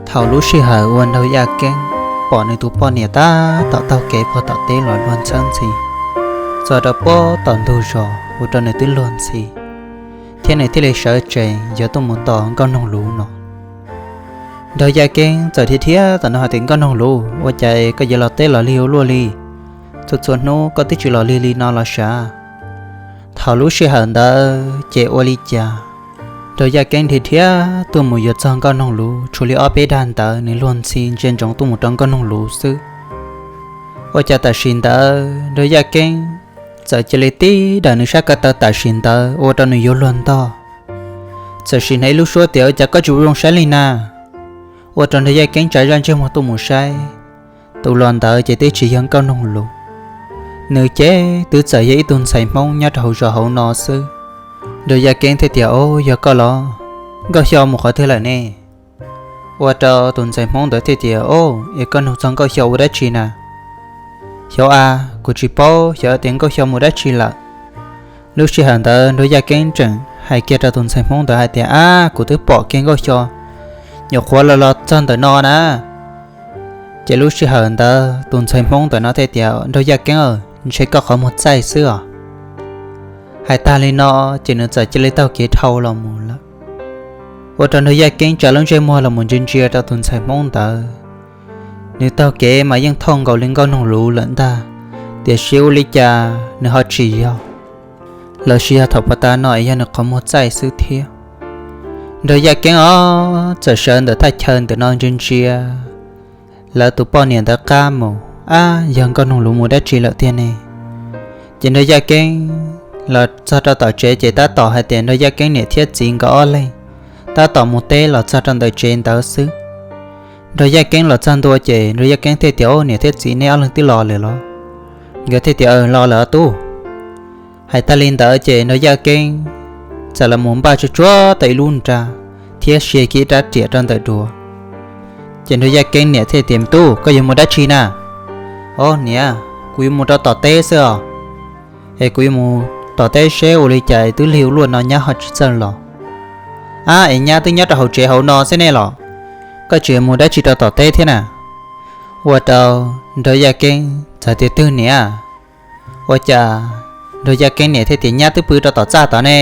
Thaum lub sij hawm uas Nraug Yaj Keeb pom nws tus poj niam tab tom taug kev puag tom teb los luag ntxhi ntxhi, txog rau puag tom ntug zos ua rau nws twb luag ntxhi, thiab nws thiaj li sawv tsees yuav tuaj mus tos Nkauj Noog Luv no. Nraug Yaj Keeb txawm dhia dhia tom no hais tias, Nkauj Noog Luv, ua cas koj yuav los teb los lig ua luaj li? Txhua txhua hnub koj twb tsis los lig li no los sav? Thaum lub sij hawm ntawd ces ua li cas Nraug Yaj Keeb dhia dhia tuaj mus yuav txog Nkauj Noog Luv tshuav li ob peb dag ntawd, nws luag ntxhi ntsia ntsoov tuaj mus rau Nkauj Noog Luv xwb. Ua cas tam sim ntawd Nraug Yaj Keeb txawm cia li tib daws nws sab ko taw tam sim ntawd ua rau nws yuav luag ntog. Txawm sim hnav ib lub suab tias, Ua cas koj tsis ua zoo saib li na? Ua rau Nraug Yaj Keeb tsa zaj ntsej muag tuaj mus saib, tus los ntawd ces twb tsis yog Nkauj Noog Luv, nws ces twb txawm yog ib tug ntxhais Hmoob nyob rau hauv zos hauv no xwb. Nraug Yaj Keeb thiaj tias, Au, yog koj los? Nkauj Xyo mus qhov twg lawm ne? Ua rau tus ntxhais Hmoob ntawd thiaj tias, Au, es koj nug txog Nkauj Xyo ua dab tsi na? Xyov a, kuv tsis paub xyov tias Nkauj Xyo mus dab tsi lawm. Lub sij hawm ntawd Nraug Yaj Keeb tseem hais kiag rau tus ntxhais Hmoob ntawd hais tias, Ab, kuv twb pom kiag Nkauj Xyo nyuam qhuav los los txog ntawm no na. Ces lub sij hawm ntawd tus ntxhais Hmoob ntawm no thiaj tias, Nraug Yaj Keeb, ntshe koj qhov muag txaij xwb os. Hais tag li no ces nws txawm cia li taug kev dhau los mus lawm. Ua rau Nraug Yaj Keeb tsa lub ntsej muag los mus ntsia ntsia rau tus ntxhais Hmoob ntawd. Nws taug kev mas yeej thooj nkaus li Nkauj Noog Luv lawm ntag, tiam sis ua li cas nws ho tsis yog, los sis yog thaum pas tas no es yog nws qhov muag txaij xwb thiab. Nraug Yaj Keeb os txawm sawv ntawm thaj chaw ntawm no ntsia ntsia lawv tus poj niam ntawd qab mus, ab, yog Nkauj Noog Luv mus dab tsi lawm tiag ne? Ces Nraug Yaj Keeb los txog rau tom tsev ces tab tom hais tias Nraug Yaj Keeb niam thiab txiv nkawd ob leeg tab tom mus teb los txog rau ntawm tsev ntawd xwb. Nraug Yaj Keeb los txog ntua ces Nraug Yaj Keeb thiaj tias, Au, niam thiab txiv neb ob leeg twb los lawm los? Nkawd thiaj tias, Aws, los lawm os tub. Hais tag li ntawd ces Nraug Yaj Keeb txawm los mus npaj tsuag tsuag tau ib lub nra thiab sia kiag ib rab riam rau ntawm duav. Ces Nraug Yaj Keeb niam thiaj tias, Me tub, koj yuav mus dab tsi na? Au niam, kuv yuav mus rau tom teb xwb os. Es kuv yuav mus tom teb seb ua li cas twb lig ua luaj no nyab ho tsis txawj los. Ab, es nyab twb nyob rau hauv tsev hauv no xwb ne los? Koj tseem mus dab tsi rau tom teb thiab na? Ua rau Nraug Yaj Keeb txawm tias, Twg niam? Ua cas Nraug Yaj Keeb niam thiaj tias, Nyab twb pw rau tom txaj tod ne.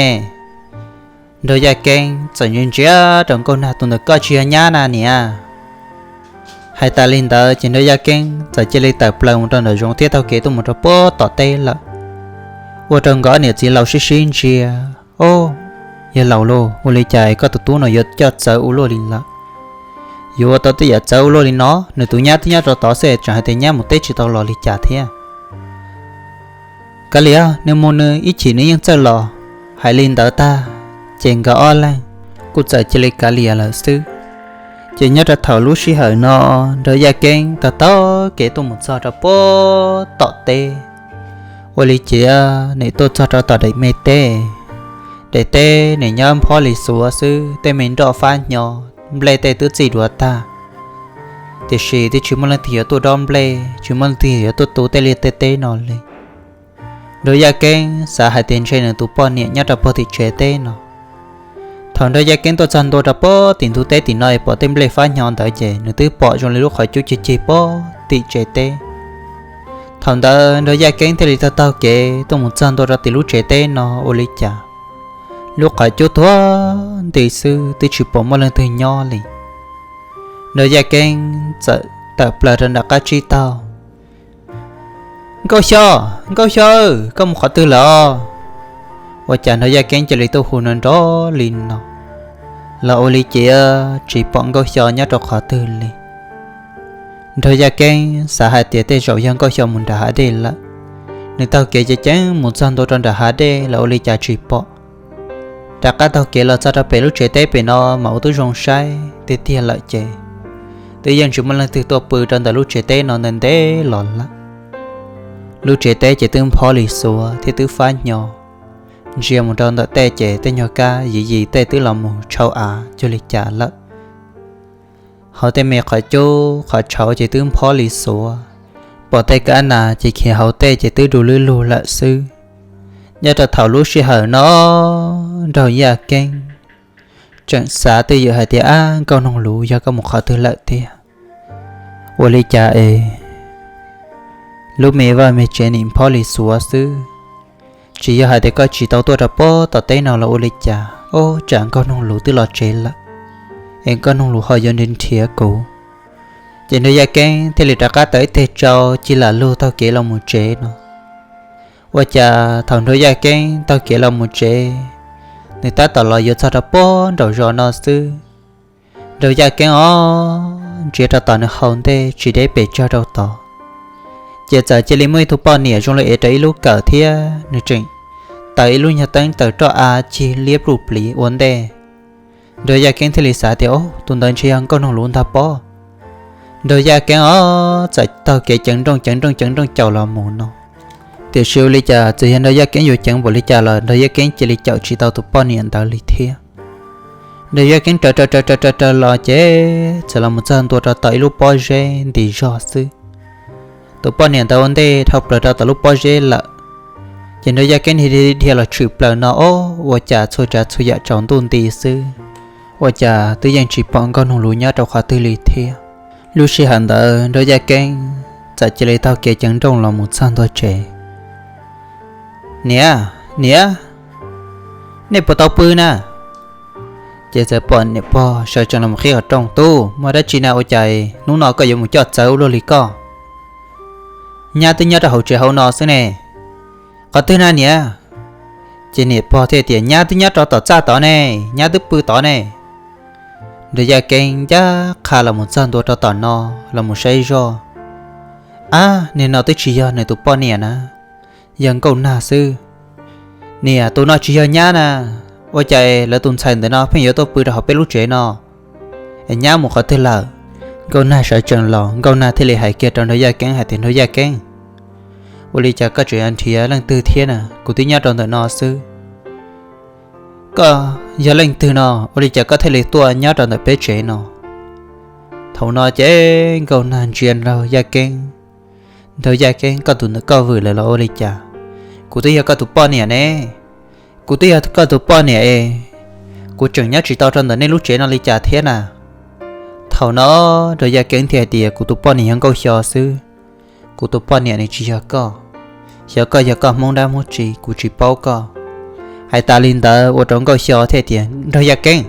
Nraug Yaj Keeb txawm ntsia ntsia rau Nkauj Nag tus ntawd, Koj tsis yog nyab na niam? Hais tas li ntawd ces Nraug Yaj Keeb txawm cia li tawm plaws mus rau nram zoov thiab taug kev tuaj mus rau puag tom teb lawm. Ua rau nkawd niam txiv laus sib sib ntsia, Au, yawg laus lauj, ua li cas koj tus tub no yuav coj txawv ua luaj li lawm? Yuav ua tau tej yam txawv ua luaj li no, nws tus nyab twb nyob rau tod xwb tseem hais tias nyab mus teb tsis tau los li cas thiab. Kav liam, nws mus nws ib chim nws yeej txawj los. Hais li ntawd tag ces nkawd ob leeg kuj txawm cia li kav liam lawm xwb. Ces nyob rau thaum lub sij hawm no Nraug Yaj Keeb taug taug kev tuaj mus txog rau puag tom teb. Ua li cas nim tuaj txog rau tom daim me teb, daim teb nim nyob nphob li xuav xwb, tej me nroj fab hnyo, nplej tej twb txij duav tag, tiam sis twb tsis muaj leej twg yuav tuaj dob nplej, tsis muaj leej twg yuav tuaj tu tej liaj tej teb no li. Nraug Yaj Keeb xav hais tias ntshe nws tus poj niam nyob rau puag tim tsev teb no. Thaum Nraug Yaj Keeb tuaj txog ntua rau puag tim ntug teb tim no es pom tej nplej fab hnyo ntawd ces nws twb pom zoo li lub qhov cub cig cig puag tim tsev teb. Thaum ntawd Nraug Yaj Keeb thiaj li taug taug kev tuaj mus txog ntua rau tim lub tsev teb no ua li cas lub qhov cub tuag nti xwb twb tsis pom muaj leej twg nyob li. Nraug Yaj Keeb txawm tawm plaws rau nram qab tsib taug, Nkauj Xyo, Nkauj Xyo, koj mus qhov twg lawm os? Ua cas Nraug Yaj Keeb cia li tuaj hu nrov nrov li no, los ua li cas tsis pom Nkauj Xyo nyob rau qhov twg li. Nraug Yaj Keeb xav hais tias tej zaum yog Nkauj Xyo mus nram hav dej lawm. Nws taug kev ceev ceev mus txog ntua rau nram hav dej los ua li cas tsis pom. Rov qab taug kev los txog rau pem lub tsev teb pem no mas ua tib zoo saib tiag tiag lawm ces twb yeej tsis muaj leej twg tuaj pw rau ntawm lub tsev teb no ntev ntev los lawm. Lub tsev teb ces twb nphob li xuav thiab twb fab hnyo. Ntsia mus rau ntawm tej ces tej nyuag kab yim yim tej twb los mus tshau av cuag li cas lawm. Hauv tej me qhov cub qhov tshauv ces twb nphob li xuav, pom tej kab nas ces khiav hauv tej ces twb du lwb lug lawm xwb. Nyob rau thaum lub sij hawm no Nraug Yaj Keeb tseem xav twj ywm hais tias, ab, Nkauj Noog Luv, yog koj mus qhov twg lawm tiag? Ua li cas es lub me vaj me tsev nim phob li xuav xwb? Tsis yog hais tias koj tsis tau tuaj rau pob tom teb no los ua li cas? Ob, tsam Nkauj Noog Luv twb los tsev lawm, es Nkauj Noog Luv ho yuav nrhiav kuv. Ces Nraug Yaj Keeb thiaj li rov qab tawm ib teg tsau cig lam lug taug kev los mus tsev no. Ua cas thaum Nraug Yaj Keeb taug kev los mus tsev, nws tab tom los yuav txog rau pob nraum zos no xwb, Nraug Yaj Keeb ob, ntsia rau tom nws hauv ntej tsis deb pes tsawg rau tod, ces txawm cia li muaj ib tug poj niam zoo li ev rau ib lub kawm thiab nws tseem taws ib lub nyuag teeb taws roj av cig liab pluj pliv ua ntej. Nraug Yaj Keeb thiaj li xav tias, ob, tus ntawd ntshe yog Nkauj Noog Luv ntag pob. Nraug Yaj Keeb ob, txawm taug kev ceev nrooj ceev nrooj ceev nrooj caum los mus no, tiam sis ua li cas txawm yog Nraug Yaj Keeb yuav ceev npaum li cas los Nraug Yaj Keeb cia li caum tsis tau tus poj niam ntawd li thiab. Nraug Yaj Keeb raws raws raws raws raws raws los ces txawm los mus txog ntua rau tom ib lub pob zeb ntim zog xwb. Tus poj niam ntawd ua ntej dhau plaws rau tom lub pob zeb lawm, ces Nraug Yaj Keeb dhia dhia los tshwm plaws no, ob, ua cas txhua tsav txhua yam tsaus ntuj nti xwb, ua cas twb yeej tsis pom Nkauj Noog Luv nyob rau qhov twg li thiab. Lub sij hawm ntawd Nraug Yaj Keeb txawm cia li taug kev ceev nrooj los mus txog ntua tsev. Niam, niam, nej puas tau pw na? Ces txawm pom niam pog sawv tsees los qhib qhov rooj, tub, muaj dab tsi na, ua cas hnub no koj yuav mus coj txawv ua luaj li koj? Nyab twb nyob rau hauv tsev hauv no xwb ne. Qhov twg na niam? Ces niam pog thiaj tias, nyab twb nyob rau tom txaj tod ne, nyab twb pw tod ne. Nraug Yaj Keeb ncaj qha los mus txog ntua rau tom no los mus saib zoj. Ab, niag no twb tsis yog nws tus poj niam na, yog Nkauj Nag xwb. Niam, tus no tsis yog nyab na, ua cas lawv tus ntxhais ntawm no pheej yuav tuaj pw rau hauv peb lub tsev no? Es nyab mus qhov twg lawm? Nkauj Nag sawv tsees los Nkauj Nag thiaj li hais kiag rau Nraug Yaj Keeb hais tias, Nraug Yaj Keeb, ua li cas koj tseem nrhiav leej twg thiab na? Kuv twb nyob rau ntawm no xwb. Koj yog leej twg no, ua li cas koj thiaj li tuaj nyob rau ntawm peb tsev no? Thaum no ces Nkauj Nag ntsia Nraug Yaj Keeb. Nraug Yaj Keeb, koj tus ntawm koj vwm lawm los ua li cas? Kuv twb yog koj tus poj niam ne. Kuv twb yog koj tus poj niam es kuv tseem nyob tsis tau rau ntawm nej lub tsev no li cas thiab na? Thaum no Nraug Yaj Keeb thiaj hais tias, kuv tus poj niam yog Nkauj Xyo xwb. Kuv tus poj niam nws tsis yog koj. Xyov koj yog koj Hmoob dab Hmoob tsi, kuv tsis paub koj. Hais tas li ntawd ua rau Nkauj Xyo thiaj tias, Nraug Yaj Keeb,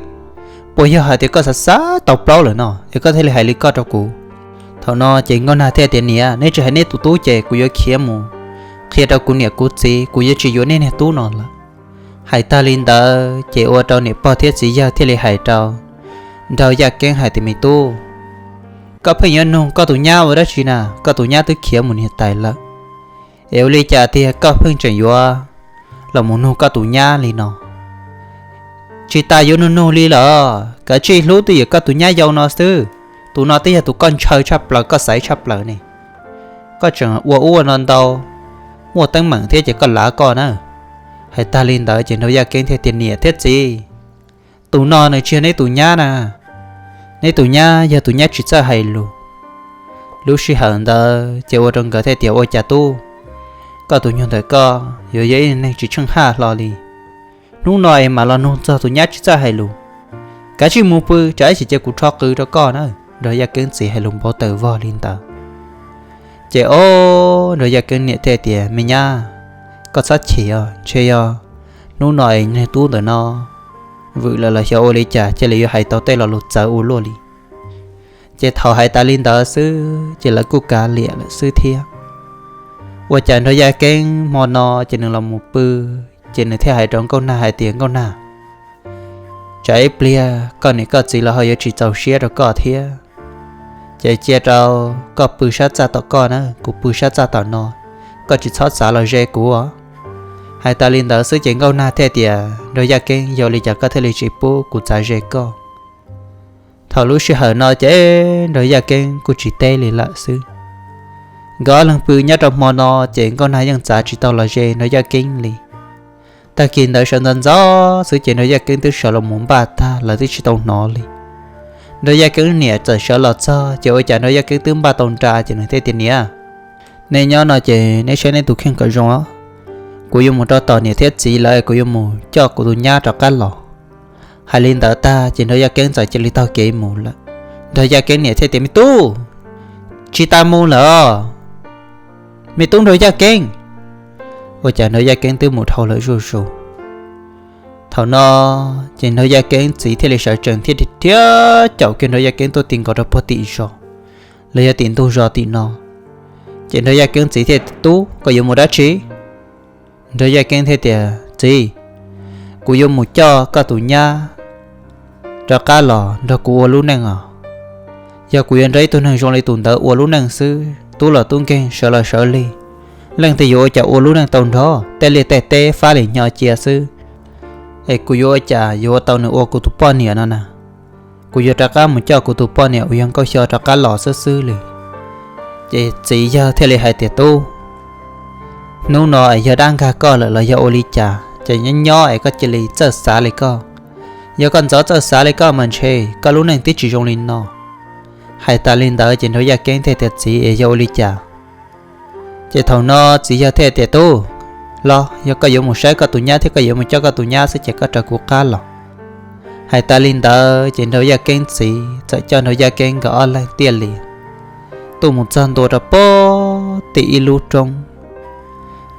puas yog hais tias koj xav xav tau plaub lawm no es koj thiaj li hais li koj rau kuv? Thaum no ces Nkauj Nag thiaj tias, niam, neb tsis hais neb tus tub ces kuv yuav khiav mus qhia rau kuv niam kuv txiv, kuv yuav tsis yuav nej niag tub no lawm. Hais tag li ntawd ces ua rau niam pog thiab txiv yawg thiaj li hais rau Nraug Yaj Keeb hais tias, me tub, koj pheej yuav nug koj tus nyab ua dab tsi na? Koj tus nyab twb khiav mus niam tais lawm, es ua li cas tiag koj pheej tseem yuav los mus nug koj tus nyab li no? Tsis tas yuav nug nug li los kav tsij hlub twj ywm koj tus nyab yau no xwb. Tus no twb yog tus koj ntshaw tshaj plaws, koj xaiv tshaj plaws ne. Koj tseem ua ub ua no ntau, muaj teeb meem thiab ces koj lav koj na. Hais tag li ntawd ces Nraug Yaj Keeb thiaj tias, niam thiab txiv, tus no nws tsis yog neb tus nyab na. Neb tus nyab yog tus nyab tsis txawj hais lus. Lub sij hawm ntawd ces ua rau nkawd thiaj tias, ua cas tub, koj tus nyuag ntawm koj yuav yog ib neeg tsis tsheej haj hlo li. Hnub no es mam los nug txog tus nyab tsis txawj hais lus. Kav tsij mus pw, tsam ib chim ces kuv rho qws rau koj na. Nraug Yaj Keeb txiv hais lus npau taws vog li ntawd. Ces ob, Nraug Yaj Keeb niam thiaj tias, me nyab, koj txhob chim os, ntshe yog hnub no es niag tub ntawm no vwm lawm los xyov ua li cas cia li yuav hais tau tej lo lus txawv ua luaj li. Ces thaum hais tas li ntawd xwb ces lawv kuj kav liam lawm xwb thiab. Ua cas Nraug Yaj Keeb hmo no ces nws los mus pw, ces nws thiaj hais rau Nkauj Nag hais tias, Nkauj Nag, tsam ib pliag koj niam koj txiv los ho yuav tsis txaus siab rau koj thiab. Ces cia rau koj pw sab txaj tom koj na, kuv pw sab txaj tom no, koj tsis txhob txav los ze kuv. Hais tas li ntawd xwb ces Nkauj Nag thiaj tias, Nraug Yaj Keeb, yog li cas koj thiaj li tsis pub kuv txav ze koj? Thaum lub sij hawm no ces Nraug Yaj Keeb kuj tsis teb li lawm xwb. Nkawd ob leeg pw nyob rau hmo no ces Nkauj Nag yeej txav tsis tau los ze Nraug Yaj Keeb li. Tag kis ntawd sawv ntxov ntxov xwb ces Nraug Yaj Keeb twb sawv los mus npaj tag, lawv twb tsis tau hnov li. Nraug Yaj Keeb niam txawm sawv los txog ces ua cas Nraug Yaj Keeb twb npaj tau nra ces nws thiaj tias, niam, nej nyob no ces neb saib neb tus kheej kom zoo os. Kuv yuav mus rau tom niam thiab txiv lawv, kuv yuav mus coj kuv tus nyab rov qab los. Hais li ntawd tag ces Nraug Yaj Keeb txawm cia li taug kev mus lawm. Nraug Yaj Keeb niam thiaj tias, Me tub, tsis tas mus lawm os, me tub Nraug Yaj Keeb. Ua cas Nraug Yaj Keeb twb mus dhau lawm zuj zus. Thaum no ces Nraug Yaj Keeb txiv thiaj li sawv tsees thiab dhia caum kiag Nraug Yaj Keeb tuaj ti nkaus rau puag tim zos, los yog tim ntug zos tim no. Ces Nraug Yaj Keeb txiv thiaj tias, Tub, koj yuav mus dab tsi? Nraug Yaj Keeb thiaj tias, Txiv, kuv yuav mus coj koj tus nyab rov qab los nrog kuv ua lub neej os. Yog kuv yuav nrog ib tug neeg zoo li tus ntawd ua lub neej xwb, tub los tub nkeeg, sawv los sawv lig, leej twg yuav ua cas ua lub neej tau nrog? Tej liaj tej teb fab li nyo cia xwb, es kuv yuav ua cas yuav ua tau nws ua kuv tus poj niam no na? Kuv yuav rov qab mus coj kuv tus poj niam uas yog Nkauj Xyo rov qab los xwb xwb li. Ces txiv yawg thiaj li hais tias, Tub, hnub no es yog dab nkag koj lawm los yog ua li cas ces nyob nyob es koj cia li txawj xav li koj. Yog koj ntxov txawj xav li koj mas ntshe koj lub neej twb tsis zoo li no. Hais tas li ntawd ces Nraug Yaj Keeb thiaj tias, Txiv, es yog ua li cas? Ces thaum no txiv yawg thiaj tias, Tub, los yog koj yuav mus saib koj tus nyab thiab koj yuav mus coj koj tus nyab xwb ces koj raws kuv qab los. Hais tas li ntawd ces Nraug Yaj Keeb txiv txawm coj Nraug Yaj Keeb nkawd ob leeg tiaj li tuaj mus txog ntua rau puag tim ib lub roob.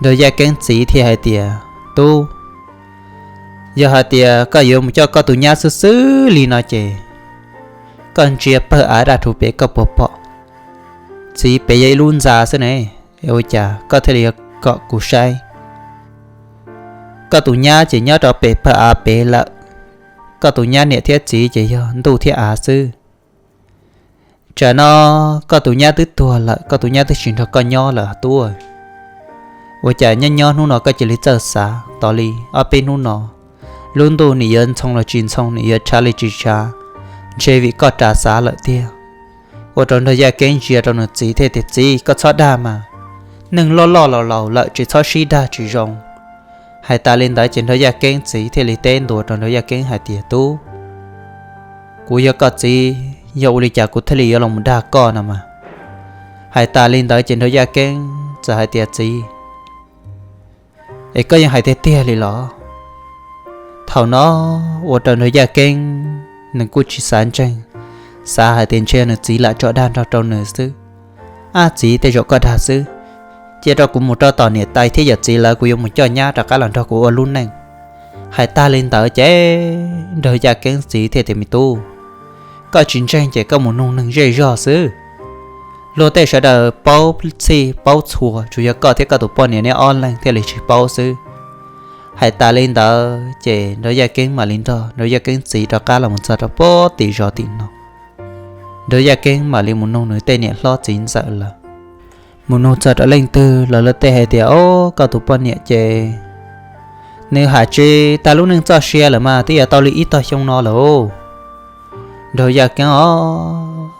Nraug Yaj Keeb txiv thiaj hais tias, Tub, yog hais tias koj yuav mus coj koj tus nyab xwb xwb li no ces koj ntsia pawg av daj rhuv pem koj puas pom? Txiv, pem yog ib lub ntxa xwb ne, ua cas koj thiaj li yuav kom kuv saib? Koj tus nyab ces nyob rau pem pawg av pem lawm. Koj tus nyab niam thiab txiv ces yog ntuj thiab av xwb. Tsam no koj tus nyab twb tuag lawm, koj tus nyab twb tsis nrog koj nyob lawm tub. Ua cas nyob nyob hnub no koj cia li txawj xav? Tos li ob peb hnub no, lub ntuj nim yuav ntxhoo los tsis ntxhoo, nim yuav tshav li tsis tshav, ntshe vim koj ras xav lawm tiag. Ua rau Nraug Yaj Keeb ntsia rau nws txiv thiaj tias, Txiv, koj txhob dag mas, neeg loj loj laus laus lawm tsis txhob sib dag tsis zoo. Hais tas li ntawd ces Nraug Yaj Keeb txiv thiaj li teb ntua rau Nraug Yaj Keeb hais tias, Tub, kuv yog koj txiv, yog ua li cas kuv thiaj li yuav los dag koj no mas? Hais tas li ntawd ces Nraug Yaj Keeb txawm hais tias, Txiv, es koj yeej hais tiag tiag li los? Thaum no ua rau Nraug Yaj Keeb nws kuj tsis xav ntseeg, xav hais tias ntshe nws txiv lam tso dag nrog rau nws xwb. Ab txiv, tej zaum koj dag xwb, cia rau kuv mus rau tom niam tais thiab yawm txiv lawv, kuv yuav mus coj nyab rov qab los nrog kuv ua lub neej. Hais tag li ntawd ces Nraug Yaj Keeb txiv thiaj tias, Me tub, koj tsis ntseeg ces koj mus nug neeg zej zog xwb. Luag tej sawv daws paub txhij paub txhua, tsuas yog koj thiab koj tus poj niam neb ob leeg thiaj li tsis paub xwb. Hais tas li ntawd ces Nraug Yaj Keeb mam li nrog Nraug Yaj Keeb txiv rov qab los mus txog rau puag tim zos tim no. Nraug Yaj Keeb mam li mus nug nws tej niam hlob txiv ntxawm lawm. Mus nug txog rau leej twg los lawv tej hais tias, Ob, koj tus poj niam ces nws hais tsis tag lub neej txoj sia lawm mas twb yuav tau li ib tog xyoo no lawm. Nraug Yaj Keeb os,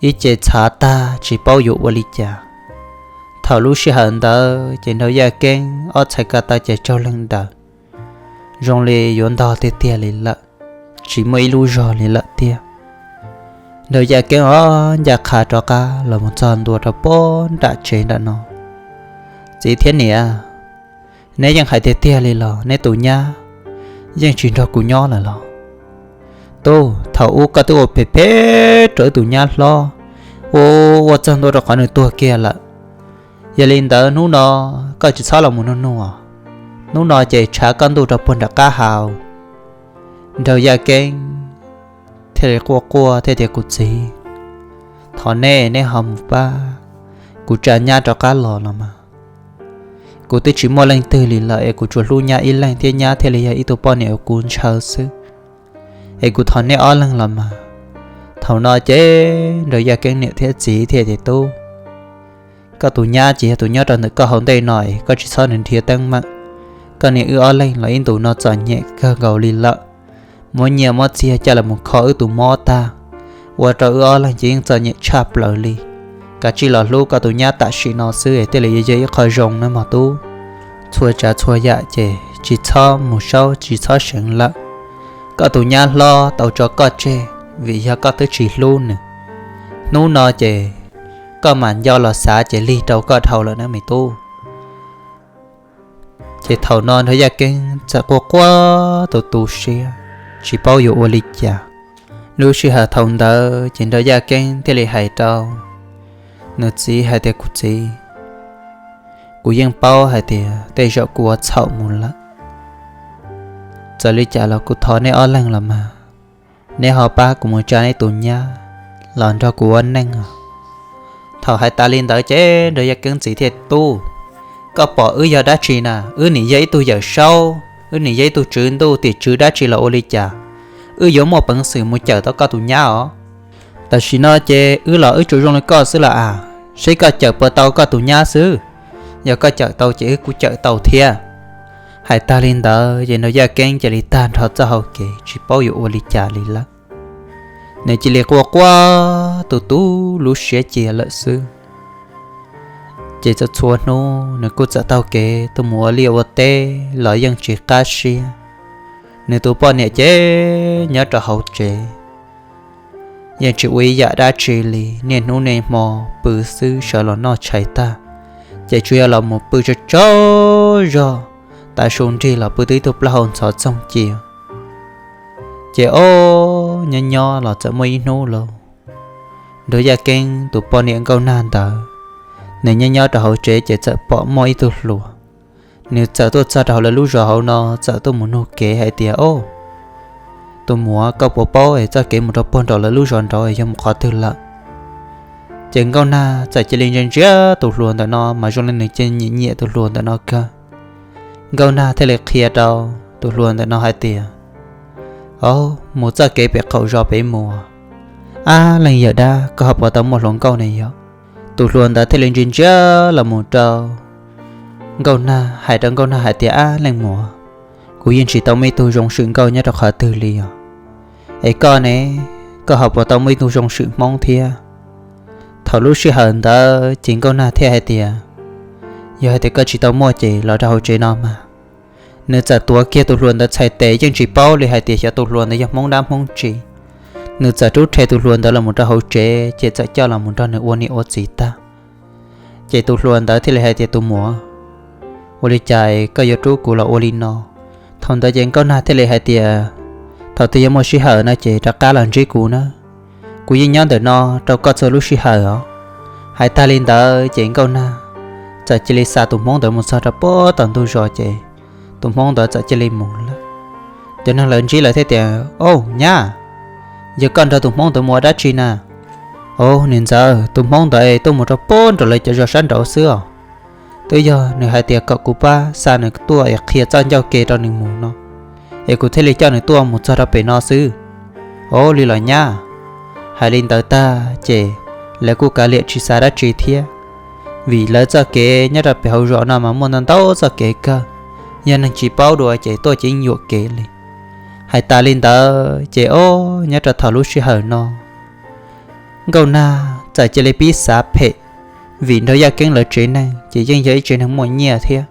ib ce txhav tag tsis paub yuav ua li cas. Thaum lub sij hawm ntawd ces Nraug Yaj Keeb ob txhais ko taw ces tsaug leeg daws, zoo li yuav ntog tiag tiag li lawm, tsis muaj ib lub zog li lawm tiag. Nraug Yaj Keeb os ncaj qha rov qab los mus txog ntua rau puag nram tsev nram no. Txiv thiab niam, neb yeej hais tiag tiag li los? Neb tus nyab yeej tsis nrog kuv nyob lawm los? Tub, thaum ub koj twb ua phem phem rau wb tus nyab hlob, ua, ua txog ntua rau qhov nws tuag kiag lawm. Yog li ntawd hnub no koj tsis txhob los mus nug nug os. Hnub no ces tshav koj ntuj rau puag nram qab hau. Nraug Yaj Keeb thiaj li quaj quaj thiaj tias, Kuv txiv, thov neb, neb ho mus pab kuv tsa nyab rov qab los los mas. Kuv twb tsis muaj leej twg li lawm es kuv tsuas hlub nyab ib leeg thiab nyab thiaj li yog ib tug poj niam uas kuv ntshaw xwb. Es kuv thov neb ob leeg los mas. Thaum no ces Nraug Yaj Keeb niam thiab txiv thiaj tias, Tub, koj tus nyab ces yog tus nyob rau ntawm koj hauv ntej no es koj tsis txhob nrhiav teeb meem. Koj niam wb ob leeg los ib ntus no txom nyem kawg nkaus li lawm. Muab nyiaj muab txiag coj los mus kho wb tus mob tag, ua rau wb ob leeg ces yeej txom nyem tshaj plaws li. Kav tsij los hlub koj tus nyab tam sim no xwb es thiaj li yuav yog ib qho zoo nawb mog tub. Txhua tsav txhua yam ces tsis txhob mus saub tsis txhob seev lawm. Koj tus nyab hlob tau tso koj tseg vim yog koj twb tsis hlub nws. Hnub no ces koj mam nco los xav ces lig rau koj dhau lawm nawb me tub. Ces thaum no Nraug Yaj Keeb txawm quaj quaj tu tu siab, tsis paub yuav ua li cas. Lub sij hawm thaum ntawd ces Nraug Yaj Keeb thiaj li hais rau nws txiv hais tias, Kuv txiv, kuv yeej paub hais tias tej zaum kuv ua txhaum mus lawm. Txawm li cas los kuv thov neb ob leeg los mas, neb ho pab kuv mus tsa neb tus nyab los nrog kuv ua neej os. Thaum hais tas li ntawd ces Nraug Yaj Keeb txiv thiaj, Tub, koj pom wb yog dab tsi na? Wb nim yog ib tug yawm saub, wb nim yog ib tug tswv ntuj tim tswv dab tsi los ua li cas wb yuav muaj peev xwm mus cawm tau koj tus nyab os? Tam sim no ces wb los wb tsuas zoo li koj xwb los as, seb koj cawm puas tau koj tus nyab xwb. Yog koj cawm tau ces wb kuj cawm tau thiab. Hais tag li ntawd ces Nraug Yaj Keeb cia li tag nrho txoj hau kev tsis paub yuav ua li cas li lawm. Nws cia li quaj quaj tu tu lub siab cia lawm xwb. Ces txhua txhua hnub nws kuj txawm taug kev tuaj mus ua liaj ua teb los yeej tsis qab siab. Nws tus poj niam ces nyob rau hauv tsev, yeej tsis ua ib yam dab tsi li, niaj hnub niaj hmo pw xwb, sawv los noj tshais tag ces tsuas yog los mus pw tsaug tsaug zog, tav su nrig los pw twb ib tug plaub hau ntxhov txoog cia. Ces ob nyob nyob los txawm muaj ib hnub lauj, Nraug Yaj Keeb tus poj niam Nkauj Nag ntawd, nws nyob nyob rau hauv tsev ces txawm pom muaj ib tug hluas, nws txawm tuaj txog rau hauv lawv lub zos hauv no, txawm tuaj mus nug kev hais tias, Au, tus muam, koj puas paub es txoj kev mus rau puag nraum lawv lub zos nraud yog mus qhov twg lawm? Ces Nkauj Nag txawm cia li ntsia ntsia tus hluas ntawm no mas zoo li nws cia nyiam nyiam tus hluas ntawm no kawg. Nkauj Nag thiaj li qhia rau tus hluas ntawm no hais tias, Au, mus txoj kev pem qaum zos pem mus. Ab, leej yawm dab, koj ho puas tau muaj hluas nkauj ne yog? Tus hluas ntawd thiaj li ntsia ntsia los mus rau Nkauj Nag, hais rau Nkauj Nag hais tias, Ab, leej muam, kuv yeej tsis tau muaj ib tug zoo swm nkauj nyob rau qhov twg li os. Es koj ne, koj ho puas tau muaj ib tug zoo swm Hmoob thiab? Thaum lub sij hawm ntawd ces Nkauj Nag thiaj hais tias, Yog hais tias koj tsis tau muaj ces los rau hauv tsev no mas. Nws txawm tuav kiag tus hluas ntawd txhais tes, yeej tsis paub li hais tias xyov tus hluas ntawd yog Hmoob dab Hmoob tsi. Nws txawm rub rhe tus hluas ntawd los mus rau hauv tsev ces txawm coj los mus nrog nws ua niam ua txiv tag. Ces tus hluas ntawd thiaj li hais tias, Tus muam, ua li cas koj yuav rub kuv los ua li no? Thaum ntawd ces Nkauj Nag thiaj li hais tias, Thaum twg yuav muaj sij hawm no ces rov qab los ntsib kuv na, kuv yeej nyob ntawm no rau koj txhua lub sij hawm os. Hais tag li ntawd ces Nkauj Nag txawm cia li xa tus Hmoob ntawd mus txog rau puag tom ntug zos ces tus Hmoob ntawd txawm cia li mus lawm. Cov neeg lawv ntsib lawv thiaj tias, Au, nyab, yog koj nrog tus Hmoob ntawd mus ua dab tsi na? Au, niam ntxawm, tus Hmoob ntawd es tuaj mus rau puag nraum lawv cov zos sab nraud xwb os. Twb yog nws hais tias kom kuv pab xa nws tuaj es qhia txoj ncauj ke rau nws mus no, es kuv thiaj li coj nws tuaj mus txog rau pem no xwb. Au, li los nyab. Hais li ntawd tag ces lawv kuj kav liam tsis xav dab tsi thiab, vim lawv txoj kev nyob rau pem hauv zos no mas muaj ntau ntau txoj kev kawg, yog neeg tsis paub dua ces tuaj ces yeej yuam kev li. Hais tas li ntawd ces ob nyob rau thaum lub sij hawm no Nkauj Nag txawm cia li pib xav phem, vim Nraug Yaj Keeb lawv tsev neeg ces yeej yog ib tsev neeg muaj nyiaj thiab.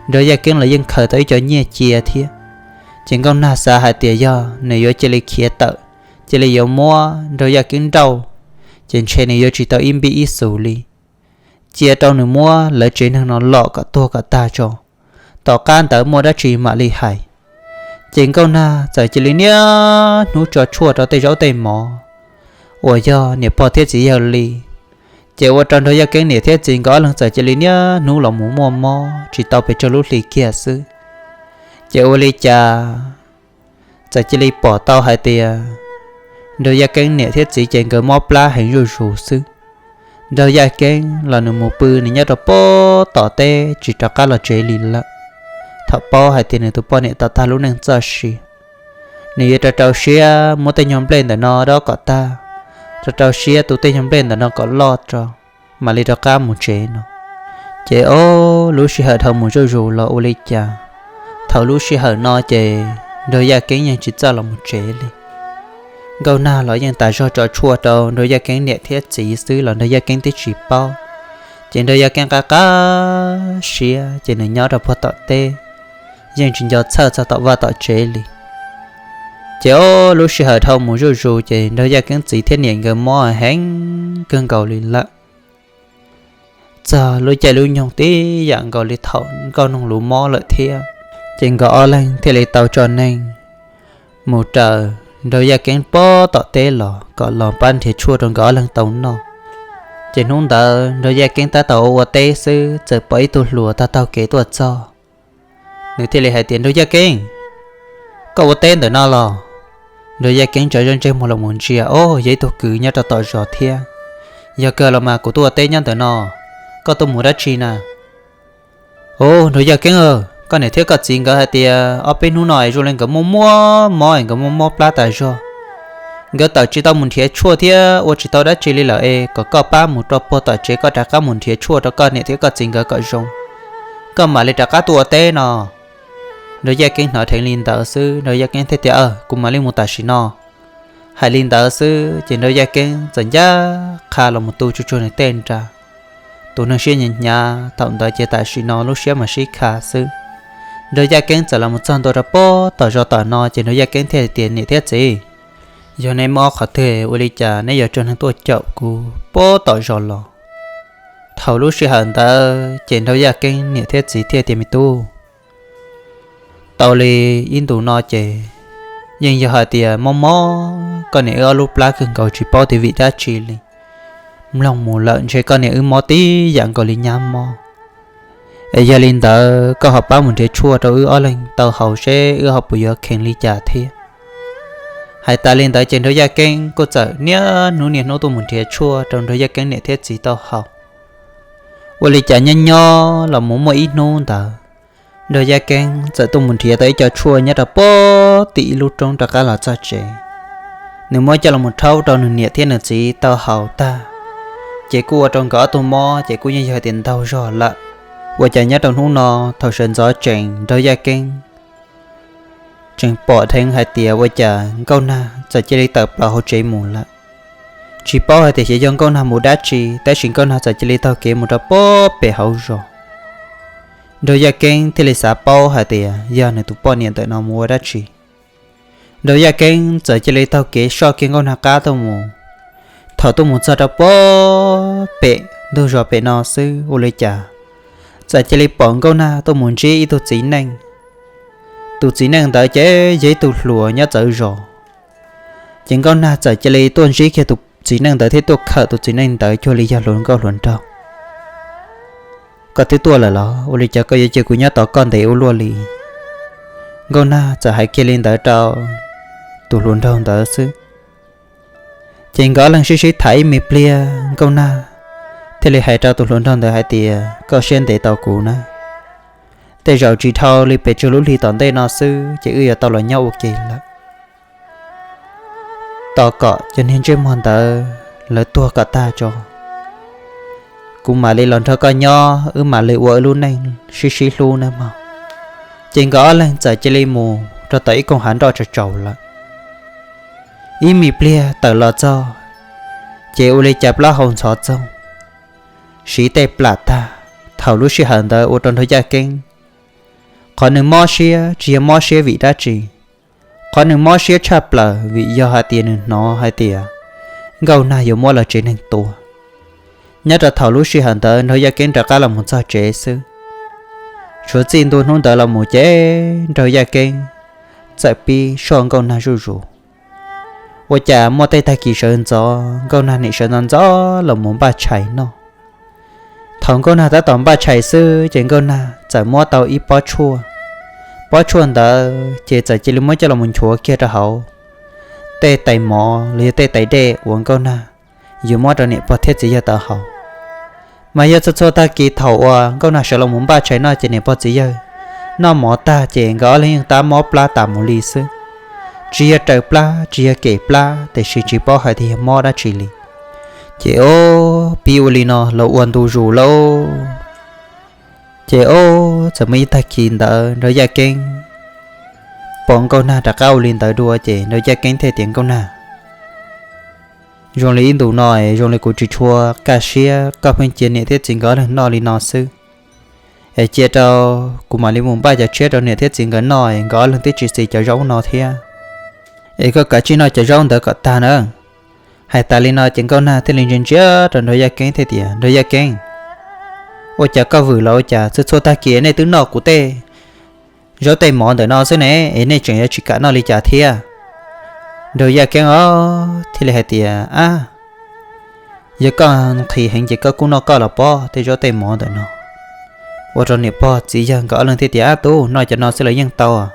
Nraug Yaj Keeb lawv yeej khaws tau ib co nyiaj cia thiab. Ces Nkauj Nag xav hais tias yog nws yuav cia li khiav tawm, cia li yuav muab Nraug Yaj Keeb nrauj, ces ntshe nws yuav tsis tau ib npib ib xus li. Cia rau nws muab lawv tsev neeg no lom kom tuag kom tag tso, tom qab ntawd muaj dab tsi mam li hais. Ces Nkauj Nag txawm cia li niaj hnub tso tshuaj rau tej zaub tej mov uas yog niam pog thiab txiv yawg li. Ces ua rau Nraug Yaj Keeb niam thiab txiv nkawd ob leeg txawm cia li niaj hnub los mus muaj mob tsis tau pes tsawg lub hlis kiag xwb. Ces ua li cas txawm cia li pom tau hais tias Nraug Yaj Keeb niam thiab txiv ces nkawd mob plab heev zuj zus xwb. Nraug Yaj Keeb los nws mus pw nws nyob rau puag tom teb tsis rov qab los tsev li lawm. Thaum paub hais tias nws tus poj niam tau tag lub neej txoj sia, nws yuav rau rau siab muab tej nyuag nplej ntawm no dob kom tag, rau rau siab tu tej nyuag nplej ntawm no kom loj tso, mam li rov qab mus tsev no. Ces ob lub sij hawm dhau mus zuj zus los ua li cas, thaum lub sij hawm no ces Nraug Yaj Keeb yeej tsis txawj los mus tsev li. Nkauj Nag los yeej tas zog tso tshuaj rau Nraug Yaj Keeb niam thiab txiv xwb los Nraug Yaj Keeb twb tsis paub. Ces Nraug Yaj Keeb qab qab siab ces nws nyob rau puag tom teb, yeej tsis nco txhawj txog tom vaj tom tsev li. Ces ob lub sij hawm dhau mus zuj zus ces Nraug Yaj Keeb txiv thiab niam nkawd mob heev kawg nkaus li lawm. Txog lub caij lub nyoog tib yam nkaus li thaum nkauj noog luv mob lawm thiab. Ces nkawd ob leeg thiaj li tau tso neeg mus raws Nraug Yaj Keeb pob tom teb los kom los pab nrhiav tshuaj rau nkawd ob leeg tau noj. Ces hnub ntawd Nraug Yaj Keeb tab tom ua ua teb xwb, txawm pom ib tug hluas taug taug kev tuaj txog. Nws thiaj li hais tias, Nraug Yaj Keeb, koj ua teb ntawm no los? Nraug Yaj Keeb tsa zoj ntsej muag los mus ntsia, o, yog ib tug kwv nyob rau tom zos thiab. Yog kawg los mas kuv tuaj ua teb nyob ntawm no, koj tuaj mus dab tsi na? O, Nraug Yaj Keeb, koj niam thiab koj txiv nkawd hais tias ob peb hnub no es zoo li nkawd muaj muaj mob es nkawd muaj mob plab tas zog. Nkawd tawm tsis tau mus nrhiav tshuaj thiab ua tsis tau dab tsi li lawm es kom koj pab mus rau puag tom tsev, koj rov qab mus nrhiav tshuaj rau koj niam thiab koj txiv nkawd kom zoo. Koj mam li rov qab tuaj ua teb no. Nraug Yaj Keeb hnov dheev li ntawd xwb, Nraug Yaj Keeb thiaj tias, Kuv mam li mus tam sim no. Hais li ntawd xwb ces Nraug Yaj Keeb txawm ncaj qha los mus tu tsuag tsuag nws tej nra. Tus neeg siab hnyav hnyav thaum ntawd ces tam sim no lub siab mas sib kha xwb. Nraug Yaj Keeb txawm los mus txog ntua rau pob tom zos tom no ces Nraug Yaj Keeb thiaj tias, Niam thiab txiv, yog neb mob qhov twg ua li cas neb yuav tso neeg tuaj caum kuv pob tom zos los? Thaum lub sij hawm ntawd ces Nraug Yaj Keeb niam thiab txiv thiaj tias, Me tub, tau li ib ntus no ces yeej yog hais tias mob mob koj niam wb ob lub plab kawg nkaus tsis paub tias vim dab tsi li. Mloog mus lawm ntshe koj niam wb mob tib yam nkaus li nyab mob. Es yog li ntawd koj ho pab mus nrhiav tshuaj rau wb ob leeg tau haus seb wb ho puas yuav kheev li cas thiab. Hais tas li ntawd ces Nraug Yaj Keeb kuj txawm niaj hnub niaj hnub tuaj mus nrhiav tshuaj rau Nraug Yaj Keeb niam thiab txiv tau haus. Ua li cas nyob nyob los mus muaj ib hnub ntawd, Nraug Yaj Keeb txawm tuaj mus nrhiav tau ib co tshuaj nyob rau pob tim ib lub roob rov qab los txog tsev. Nws muab coj los mus rhaub rau nws niam thiab nws txiv tau haus tag, ces kuj ua rau nkawd ob tug mob ces kuj yeej yog tias ntaug zog lawm. Ua cas nyob rau hnub no thaum sawv ntxov tsees Nraug Yaj Keeb tseem pom dheev hais tias ua cas Nkauj Nag txawm cia li tawm plaws hauv tsev mus lawm. Tsis paub hais tias xyov yog Nkauj Nag mus dab tsi, tab sis Nkauj Nag txawm cia li taug kev mus rau pob pem hauv zos. Nraug Yaj Keeb thiaj li xav paub hais tias yog nws tus poj niam ntawm no mus ua dab tsi. Nraug Yaj Keeb txawm cia li taug kev soj kiag Nkauj Nag qab tuaj mus. Thaum tuaj mus txog rau pob pem ntug zos pem no xwb ua li cas txawm cia li pom Nkauj Nag tuaj mus ntsib ib tug txiv neej. Tus txiv neej ntawd ces yog ib tug hluas nyob txawv zos. Ces Nkauj Nag txawm cia li tuaj ntsib kiag tus txiv neej ntawd thiab tuaj khawm tus txiv neej ntawd cuag li yog hluas nkauj hluas nraug. Koj twb tuaj lawm los? Ua li cas koj yuav cia kuv nyob tos koj ntev ua luaj li? Nkauj Nag txawm hais kiag li ntawd rau tus hluas nraug ntawd xwb. Ces nkawd ob leeg sib sib tham ib me pliag, Nkauj Nag thiaj li hais rau tus hluas nraug ntawd hais tias, Koj siab ntev tau kuv na. Tej zaum tsis dhau li pes tsawg lub hlis tom ntej no xwb ces wb yuav tau los nyob ua ke lawm. Tos kom cov niag ntsej muag ntawd lawv tuag kom tag tso, kuv mam li los nrog koj nyob, wb mam li ua wb lub neej sib sib hlub nawb mog. Ces nkawd ob leeg txawm cia li mus rau tom ib koog hav nroj tsaus tsaus lawm. Ib me pliag tawm los txog, ces ua li cas plaub hau ntxhov txoog, siv tej plam tag. Thaum lub sij hawm ntawd ua rau Nraug Yaj Keeb qhov nws mob siab tsis yog mob siab vim dab tsi. Qhov nws mob siab tshaj plaws vim yog hais tias nws hnov hais tias Nkauj Nag yuav muab lawv tsev neeg tua. Nyob rau thaum lub sij hawm ntawd Nraug Yaj Keeb rov qab los mus txog tsev xwb, tshuav txij ntua hnub ntawd los mus ces Nraug Yaj Keeb txawm pib soj Nkauj Nag zuj zus. Ua cas muaj tej tag kis sawv ntxov Nkauj Nag nim sawv ntxov ntxov los mus npaj tshais noj. Thaum Nkauj Nag tab tom npaj tshais xwb ces Nkauj Nag txawm muab tau ib pob tshuaj. Pob tshuaj ntawd ces txawm cia li muab coj los mus nchuav kiag rau hauv tej tais mov los yog tej tais dej uas Nkauj Nag yuav muab rau niam pog thiab txiv yawg tau haus. Mas yog txhua txhua tag kis thaum uas Nkauj Nag sawv los mus npaj tshais noj ces niam pog txiv yawg noj mov tag ces nkawd ob leeg yeej tab mob plab tas mus li xwb. Tsis yog raws plab tsis yog kem plab tiam sis tsis paub hais tias yog mob dab tsi li. Ces ob pib ua li no los ua ntu zus lauj. Ces ob txawm muaj ib tag kis ntawd Nraug Yaj Keeb pom Nkauj Nag rov qab ua li ntawd dua ces Nraug Yaj Keeb thiaj tias, Nkauj Nag, zoo li ib ntus no es zoo li kuv tsis tshua kaj siab koj pheej cia niam thiab txiv nkawd ob leeg noj li no xwb. Es cia rau kuv mam li mus npaj cov tshiab rau niam thiab txiv nkawd noj es nkawd ob leeg twb tsis txi cov zaub no thiab. Es koj kav tsij noj cov zaub ntawd kom tag na. Hais tas li no ces Nkauj Nag thiaj li ntsia ntsia rau Nraug Yaj Keeb thiaj tias, Nraug Yaj Keeb, ua cas koj vwm los ua cas txhua txhua tag kis nej twb noj kuv tej zaub tej mov ntawm no xwb ne, es nej tseem yuav tsis kam noj li cas thiab? Nraug Yaj Keeb os thiaj li hais tias, Ab, yog koj nqhis heev ces koj kuj noj koj los pob tej zaub tej mov ntawm no. Ua rau niam pog txiv yawg nkawd ob leeg thiaj tias, Ab tub, noj cov no xwb los yeej tau.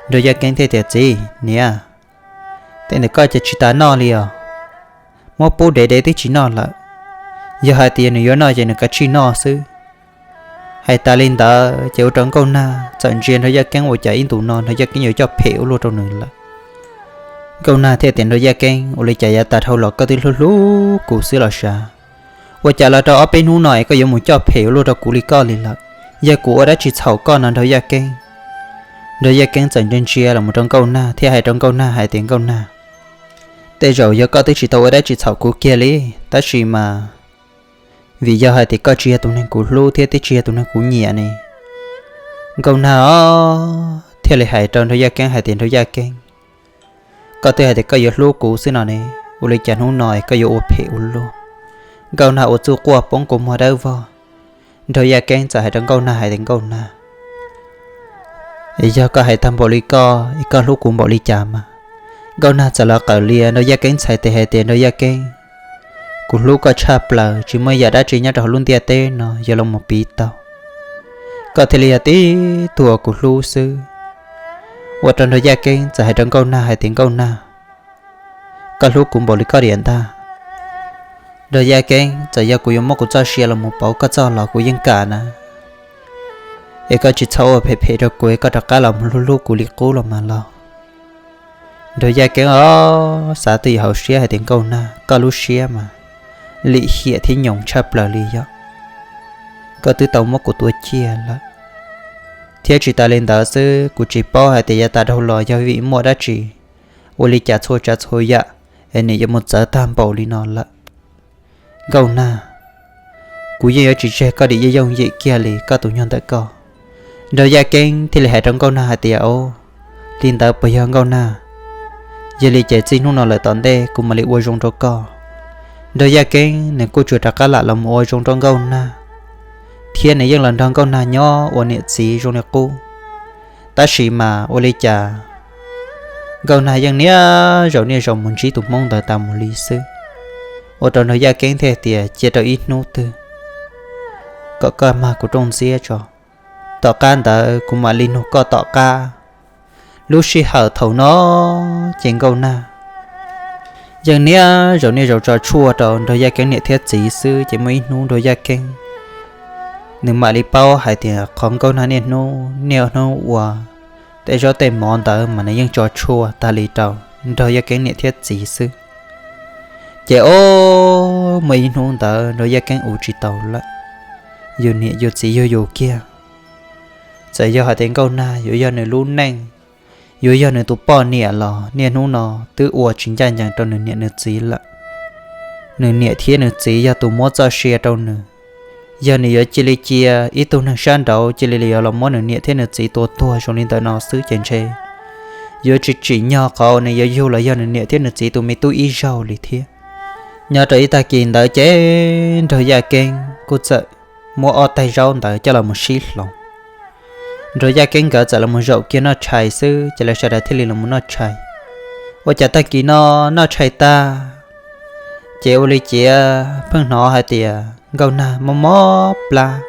Nraug Yaj Keeb thiaj tias, Txiv, niam, tej ntawm koj ces tsis tas noj li os. Muab pub dev dev twb tsis noj lawm. Yog hais tias nws yuav noj ces nws kav tsij noj xwb. Hais tas li ntawd ces ua rau Nkauj Nag txawm ntsia Nraug Yaj Keeb ua cas ib ntus no Nraug Yaj Keeb yuav coj phem ua luaj rau nws lawm. Nkauj Nag thiaj tias, Nraug Yaj Keeb, ua li cas yav tas dhau los koj twb hlub hlub kuv xwb los sav? Ua cas los rau ob peb hnub no es koj yuav mus coj phem ua luaj rau kuv li koj li lawm? Yog kuv ua dab tsi txhaum koj no Nraug Yaj Keeb? Nraug Yaj Keeb txawm ntsia ntsia los mus rau Nkauj Nag thiab hais rau Nkauj Nag hais tias, Nkauj Nag, tej zaum yog koj twb tsis tau ua dab tsi txhaum kuv kiag li, tab sis mas vim yog hais tias koj tsis yog tus neeg kuv hlub thiab twb tsis yog tus neeg kuv nyiam ne. Nkauj Nag os thiaj li hais rau Nraug Yaj Keeb hais tias, Nraug Yaj Keeb, koj twb hais tias koj yuav hlub kuv xwb no ne, ua li cas hnub no es koj yuav ua phem ua luaj? Nkauj Nag ua txuj quaj poob kua muag dawb vog. Nraug Yaj Keeb txawm hais rau Nkauj Nag hais tias, Nkauj Nag, es yog koj hais tag npaum li koj es koj hlub kuv npaum li cas mas? Nkauj Nag txawm los qawm lias Nraug Yaj Keeb txhais tes hais tias, Nraug Yaj Keeb, kuv hlub koj tshaj plaws, tsis muaj yam dab tsi nyob rau hauv lub ntiaj teb no yuav los mus piv tau. Koj thiaj li yog tib tug uas kuv hlub xwb. Ua rau Nraug Yaj Keeb txawm hais rau Nkauj Nag hais tias, Nkauj Nag, koj hlub kuv npaum li koj diam ntag. Nraug Yaj Keeb, txawm yog kuv yuav muab kuv txoj sia los mus pauv koj txoj los kuv yeej kam na. Es koj tsis txhob ua phem phem rau kuv, koj rov qab los mus hlub hlub kuv li qub los mas lauj. Nraug Yaj Keeb os, xav twj ywm hauv siab hais tias, Nkauj Nag, koj lub siab mas lim hiam thiab nyoos tshaj plaws li yog. Koj twb tau muab kuv tua ciaj lawm, thiab tsis tas li ntawd xwb, kuv tsis paub hais tias yav tas dhau los yog vim muaj dab tsi, ua li cas txhua tsav txhua yam es nws yuav mus txawv tag npaum li no lawm. Nkauj Nag, kuv yeej yuav tsis tseg koj dim yooj yooj yim kiag li koj tus nyuag ntawm koj. Nraug Yaj Keeb thiaj li hais rau Nkauj Nag hais tias, Au, li ntawd puas yog Nkauj Nag? Yog li ces txij hnub no lawm tom ntej kuv mam li ua zoo rau koj. Nraug Yaj Keeb nws kuj tsuas rov qab lam los mus ua zoo rau Nkauj Nag, thiab nws yeej los nrog Nkauj Nag nyob ua niam txiv zoo li qub. Tab sis mas ua li cas Nkauj Nag yeej niaj zaus niaj zaus mus ntsib tus hmoob ntawd tas mus li xwb. Ua rau Nraug Yaj Keeb thiaj tias, Cia rau ib hnub twg kom koj mag kuv rooj ntxiab tso, tom qab ntawd kuv mam li nug koj tom qab. Lub sij hawm thaum no ces Nkauj Nag yeej niaj zaus niaj zaus tso tshuaj rau Nraug Yaj Keeb niam thiab txiv xwb, ces muaj ib hnub Nraug Yaj Keeb nws mam li paub hais tias qhov Nkauj Nag niaj hnub niaj hnub ua tej zaub tej mov ntawd mas nws yeej tso tshuaj tag li rau Nraug Yaj Keeb niam thiab txiv xwb. Ces o, muaj ib hnub ntawd Nraug Yaj Keeb ua tsis tau lawm, yus niam yus txiv yug yus kiag, txawm yog hais tias Nkauj Nag yuav yog nws lub neej, yuav yog nws tus poj niam los niaj hnub no twb ua tsis ncaj ncees rau nws niam nws txiv lawm. Nws niam thiab nws txiv yog tus muab txoj sia rau nws. Yog nws yuav cia li cia ib tug neeg sab nraud cia li yuav los muab nws niam thiab nws txiv tua tuag zoo li ntawm no xwb ces ntshe yuav tsis tsim nyog qhov uas nws yuav yug los yog nws niam thiab nws txiv tus me tub ib zaug li thiab. Nyob rau ib tag kis ntawd ces Nraug Yaj Keeb kuj txawm muab ob taig zaub ntawd coj los mus sib hloov. Nraug Yaj Keeb nkawd txawm los mus zaum kiag noj tshais xwb ces lawv sawv daws thiaj li los mus noj tshais. Ua cas tag kis no noj tshais tag, ces ua li ciav pheej hnov hais tias Nkauj Nag mob mob plab.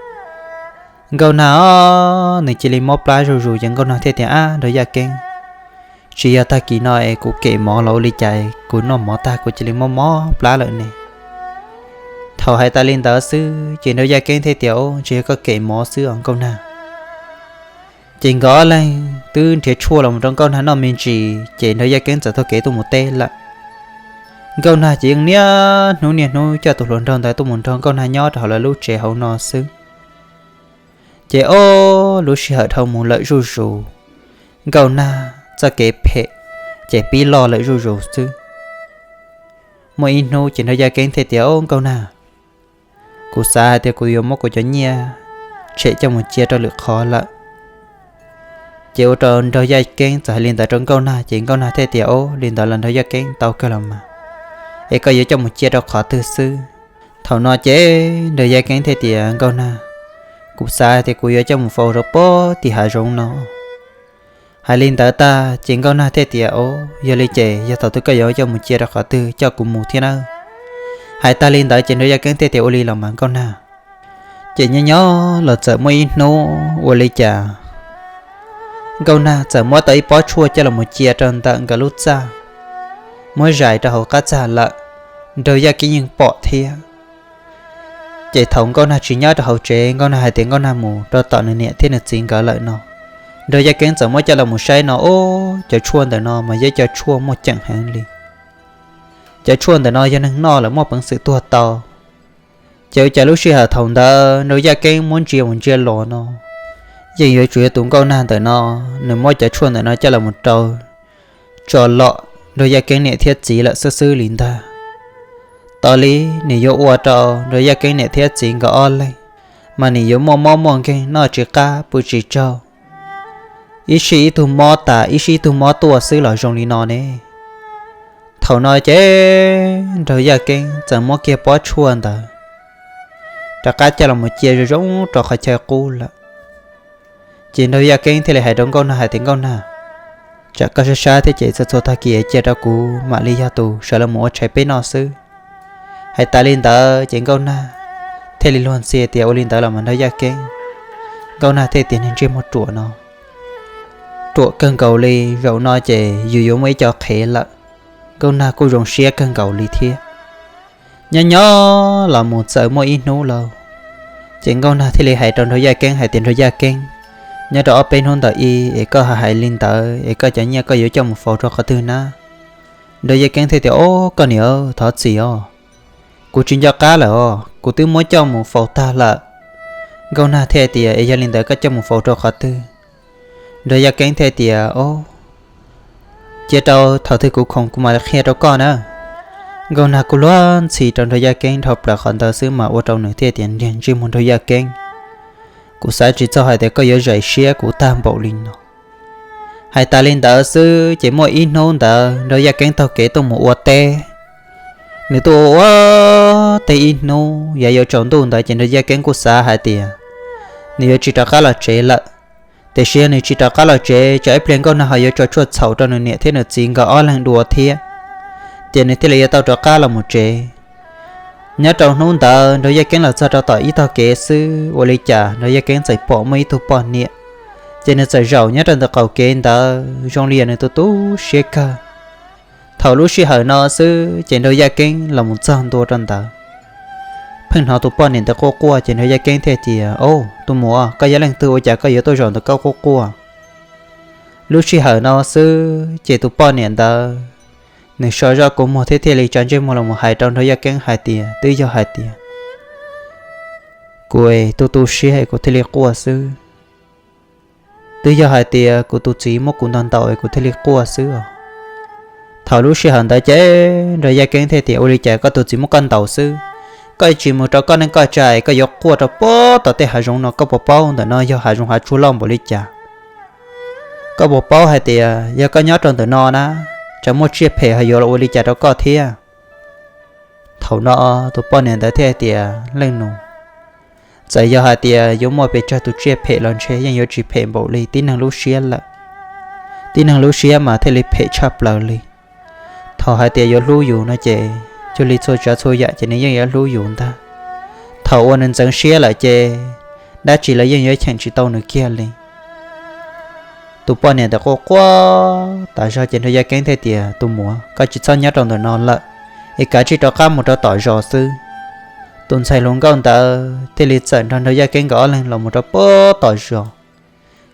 Nkauj Nag os, nws cia li mob plab zuj zus ces Nkauj Nag thiaj tias, Ab, Nraug Yaj Keeb, tsis yog tag kis no es kuv kem mov los ua li cas kuv noj mov tag kuv cia li mob mob plab lawm ne? Thaum hais tas li ntawd xwb ces Nraug Yaj Keeb thiaj tias, Ub, tsis yog koj kem mov xwb os Nkauj Nag. Ces nkawd ob leeg twb nrhiav tshuaj los rau Nkauj Nag noj me ntsis ces Nraug Yaj Keeb txawm taug kev tuaj mus teb lawm. Nkauj Nag ces yeej niaj hnub niaj hnub coj tus hluas nraug ntawd tuaj mus nrog Nkauj Nag nyob rau hauv lawv lub tsev hauv no xwb. Ces ob lub sij hawm dhau mus lawm zuj zus, Nkauj Nag txoj kev phem ces pib loj lawm zuj zus xwb. Muaj ib hnub ces Nraug Yaj Keeb thiaj tias, Ob Nkauj Nag, kuv xav hais tias kuv yuav muab kuv cov nyiaj tshem coj mus cia rau lwm qhov lawm. Ces ua rau Nraug Yaj Keeb txawm hais li ntawd rau Nkauj Nag ces Nkauj Nag thiaj tias, Ob, li ntawd los Nraug Yaj Keeb tau kawg los mas, es koj yuav coj mus cia rau qhov twg xwb? Thaum no ces Nraug Yaj Keeb thiaj tias, Nkauj Nag, kuv xav hais tias kuv yuav coj mus faus rau pem tim hav zoov no. Hais li ntawd tag ces Nkauj Nag thiaj tias, Au, yog li ces yog thaum twg koj yuav coj mus cia rau qhov twg coj kuv mus thiab nawb? Hais tag li ntawd ces Nraug Yaj Keeb thiaj tias, Ua li los mas Nkauj Nag. Ces nyob nyob los txawm muaj ib hnub ua li cas Nkauj Nag txawm muab tau ib pob tshuaj coj los mus cia rau ntawm nkawd lub txaj, muab zais rau hauv qab txaj lawm, Nraug Yaj Keeb yeej pom thiab. Ces thaum Nkauj Nag tsis nyob rau hauv tsev, Nkauj Nag hais tias Nkauj Nag mus rau tom nws niam thiab nws txiv nkawd lawm no, Nraug Yaj Keeb txawm muab coj los mus saib no, Au, cov tshuaj ntawm no mas yog cov tshuaj muaj ceem heev li. Cov tshuaj ntawm no yog neeg noj lawm muaj peev xwm tuag tau. Ces ua cas lub sij hawm thaum ntawd Nraug Yaj Keeb muab ntsia mus ntsia los no, yeej yuav tsum yog tus Nkauj Nag ntawm no, nws muab cov tshuaj ntawm no coj los mus rau tso lom Nraug Yaj Keeb niam thiab txiv lawm xwb xwb li ntag. Tos li nws yuav ua rau Nraug Yaj Keeb niam thiab txiv nkawd ob leeg, mas nws yuav muaj mob muaj nkeeg noj tsis qab pw tsis tsaug, ib sij ib tug mob tas ib sij ib tug mob tuaj xwb los zoo li no ne. Thaum no ces Nraug Yaj Keeb txawm muab kiag pob tshuaj ntawd rov qab coj los mus cia zoo zoo rau qhov chaw qub lawm. Ces Nraug Yaj Keeb thiaj li hais rau Nkauj Nag hais tias, Nkauj Nag, tsam koj sab sab thiab ces txhua txhua tag kis cia rau kuv mam li yog tus sawv los mus ua tshais peb noj xwb. Hais tas li ntawd ces Nkauj Nag thiaj li luag ntxhi tias, Ua li ntawd los mas Nraug Yaj Keeb. Nkauj Nag thiaj tias, Niag ntsej muag ruam no, ruam kawg nkaus li, zaum no ces yus yuav muaj ib co qhev lawm. Nkauj Nag kuj zoo siab kawg nkaus li thiab. Nyob nyob los mus txawm muaj ib hnub lauj, ces Nkauj Nag thiaj li hais rau Nraug Yaj Keeb hais tias, Nraug Yaj Keeb, nyob rau ob peb hnub ntawm ib es koj hais li ntawd es koj cov nyiaj koj yuav coj mus faus rau qhov twg na? Nraug Yaj Keeb thiaj tias, Au, koj niam, thov txim os, kuv tsis nco qab lawm os, kuv twb muab coj mus faus tag lawm. Nkauj Nag thiaj tias, Es yog li ntawd koj coj mus faus rau qhov twg? Nraug Yaj Keeb thiaj tias, Au, cia rau thaum twg kuv khoom kuv mam li qhia rau koj na. Nkauj Nag kuj luag ntxhi rau Nraug Yaj Keeb dhau plaws qhov ntawd xwb mas ua rau nws thiaj tias, Niag ntsej muag Nraug Yaj Keeb, kuv xav tsis txog hais tias koj yuav zais siab kuv tag npaum li no. Hais tas li ntawd xwb ces muaj ib hnub ntawd Nraug Yaj Keeb taug kev tuaj mus ua teb. Nws tuaj ua ua teb ib hnub yav yuav tsaus ntuj ntawd ces Nraug Yaj Keeb kuj xav hais tias nws yuav tsis rov qab los tsev lawm. Tiam sis yog nws tsis rov qab los tsev, tsam ib pliag Nkauj Nag ho yuav tso tshuaj txhaum rau nws niam thiab nws txiv nkawd ob leeg dua thiab, ces nws thiaj li yuav tau rov qab los mus tsev. Nyob rau hnub ntawd Nraug Yaj Keeb los txog rau tom ib tog kev xwb, ua li cas Nraug Yaj Keeb txawm pom muaj ib tug poj niam, ces nws txawm zaum nyob rau ntawm qaum kev ntawd zoo li yog nws tu tu siab kawg. Thaum lub sij hawm no xwb ces Nraug Yaj Keeb los mus txog ntua rau ntawd, pheej hnov tus poj niam ntawd quaj quaj ces Nraug Yaj Keeb thiaj tias, Au, tus muam, koj yog leej twg ua cas koj yuav tuaj zaum ntawm koj quaj quaj? Lub sij hawm no xwb ces tus poj niam ntawd nws so zoj kua muag thiab thiaj li tsa ntsej muag los mus hais rau Nraug Yaj Keeb hais tias, Twb yog hais tias kuv es tu tu siab es kuv thiaj li quaj xwb. Twb yog hais tias kuv tus txiv muab kuv ntaus ntaus es kuv thiaj li quaj xwb os. Thaum lub sij hawm ntawd ces Nraug Yaj Keeb thiaj tias, Ua li cas koj tus txiv muab koj ntaus xwb, koj tsis mus rau koj neej koj tsa es koj yuav quaj rau puag tom tej hav zoov no, koj puas paub ntawm no yog hav zoov hav tsuag loj npaum li cas? Koj puas paub hais tias yog koj nyob rau ntawm no na, tsam muaj tsiaj phem ho yuav los ua li cas rau koj thiab? Thaum no tus poj niam ntawd thiaj hais tias, Leej nus, txawm yog hais tias yuav muaj pes tsawg tus tsiaj phem los ntshe yeej yuav tsis phem npaum li tib neeg lub siab lawm. Tib neeg lub siab mas thiaj li phem tshaj plaws li. Thaum hais tias yuav hlub yus no ces cuag li txhua tsav txhua yam ces nws yeej yuav hlub yus ntag. Thaum uas nws ntxeev siab lawm ces dab tsi los yeej yuav cheem tsis tau nws kiag li. Tus poj niam ntawd quaj quaj tas zog ces Nraug Yaj Keeb thiaj tias, Tus muam, koj tsis txhob nyob rau ntawm no lawm, es kav tsij rov qab mus rau tom zos xwb. Tus ntxhais hluas nkauj ntawd thiaj li txawm nrog Nraug Yaj Keeb nkawd ob leeg los mus rau puag tom zos.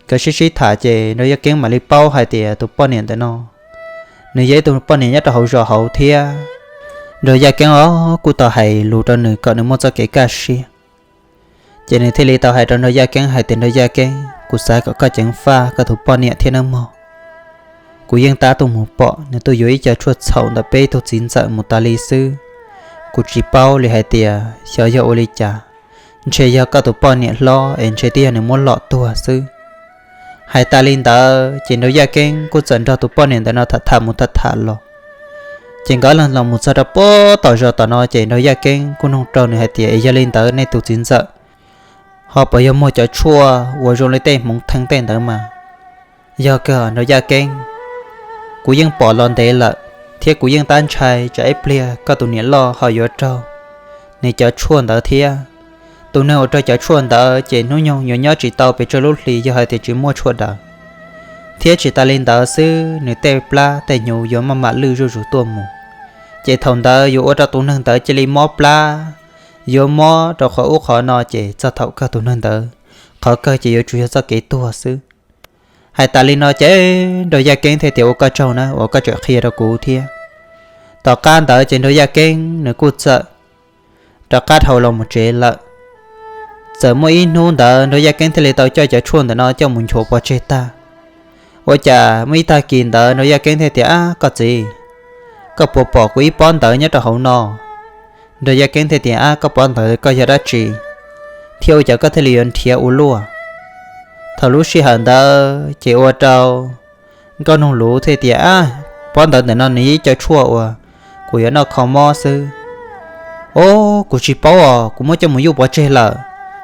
Nkawd sib sib tham ces Nraug Yaj Keeb mam li paub hais tias tus poj niam ntawm no nws yog ib tug poj niam nyob rau hauv zos hauv thiab. Nraug Yaj Keeb os kuj tau hais lus rau nws kom nws muaj txoj kev kaj siab. Ces nws thiaj li tau hais rau Nraug Yaj Keeb hais tias, Nraug Yaj Keeb, kuv xav kom koj ceev faj koj tus poj niam thiab nawb mog. Kuv yeej tab tuaj mus pom nws tuaj yuav ib co tshuaj txhaum ntawm peb tug txiv ntxawm mus tas li xwb. Kuv tsis paub li hais tias xyov yog ua li cas, ntshe yog koj tus poj niam hlob es ntshe twb yog nws muab lom tuag xwb. Hais tas li ntawd ces Nraug Yaj Keeb kuj txawm nrog tus poj niam ntawm no tham tham mus tham tham los. Ces nkawd leeg los mus txog rau puag tom zos tom no ces Nraug Yaj Keeb kuj nug rau nws hais tias, Es yog li ntawd nej tus txiv ntxawm ho puas yog muag cov tshuaj uas zoo li tej hmoov theej tej ntawd mas? Yog kawg Nraug Yaj Keeb, kuv yeej pom los ntev lawm, thiab kuv yeej tab ntshai tsam ib pliag koj tus niam loj ho yuav raug nws cov tshuaj ntawd thiab. Tus neeg uas raug cov tshuaj ntawd ces hnub nyoog yuav nyob tsis tau pes tsawg lub hli yog hais tias tsis muaj tshuaj daws, thiab tsis tas li ntawd xwb nws tej plab tej hnyuv yuav maj mam lwj zuj zus tuaj mus. Ces thaum ntawd yuav ua rau tus neeg ntawd cia li mob plab, yuav mob rau qhov ub qhov no, ces txog thaum kawg tus neeg ntawd qhov kawg ces yuav tsum yog txoj kev tuag xwb. Hais tas li no ces Nraug Yaj Keeb thiaj tias, ua koj tsaug na uas koj tseem qhia rau kuv thiab. Tom qab ntawd ces Nraug Yaj Keeb nws kuj txawm rov qab dhau los mus tsev lawm. Txawm muaj ib hnub ntawd Nraug Yaj Keeb thiaj li tau coj cov tshuaj ntawm no coj mus nchuav pov tseg tag. Ua cas muaj ib tag kis ntawd Nraug Yaj Keeb thiaj tias, ab koj txiv, koj puas pom kuv ib pob ntawv nyob rau hauv no? Nraug Yaj Keeb thiaj tias, ab koj pob ntawv koj yog dab tsi thiab ua cas koj thiaj li yuav nrhiav ua luaj? Thaum lub sij hawm ntawd ces ua rau Nkauj Noog Luv thiaj tias, ab pob ntawv ntawm no nws yog ib co tshuaj uas kuv yuav noj kho mob xwb. Ob, kuv tsis paub os, kuv muab coj mus yuj pov tseg lawm.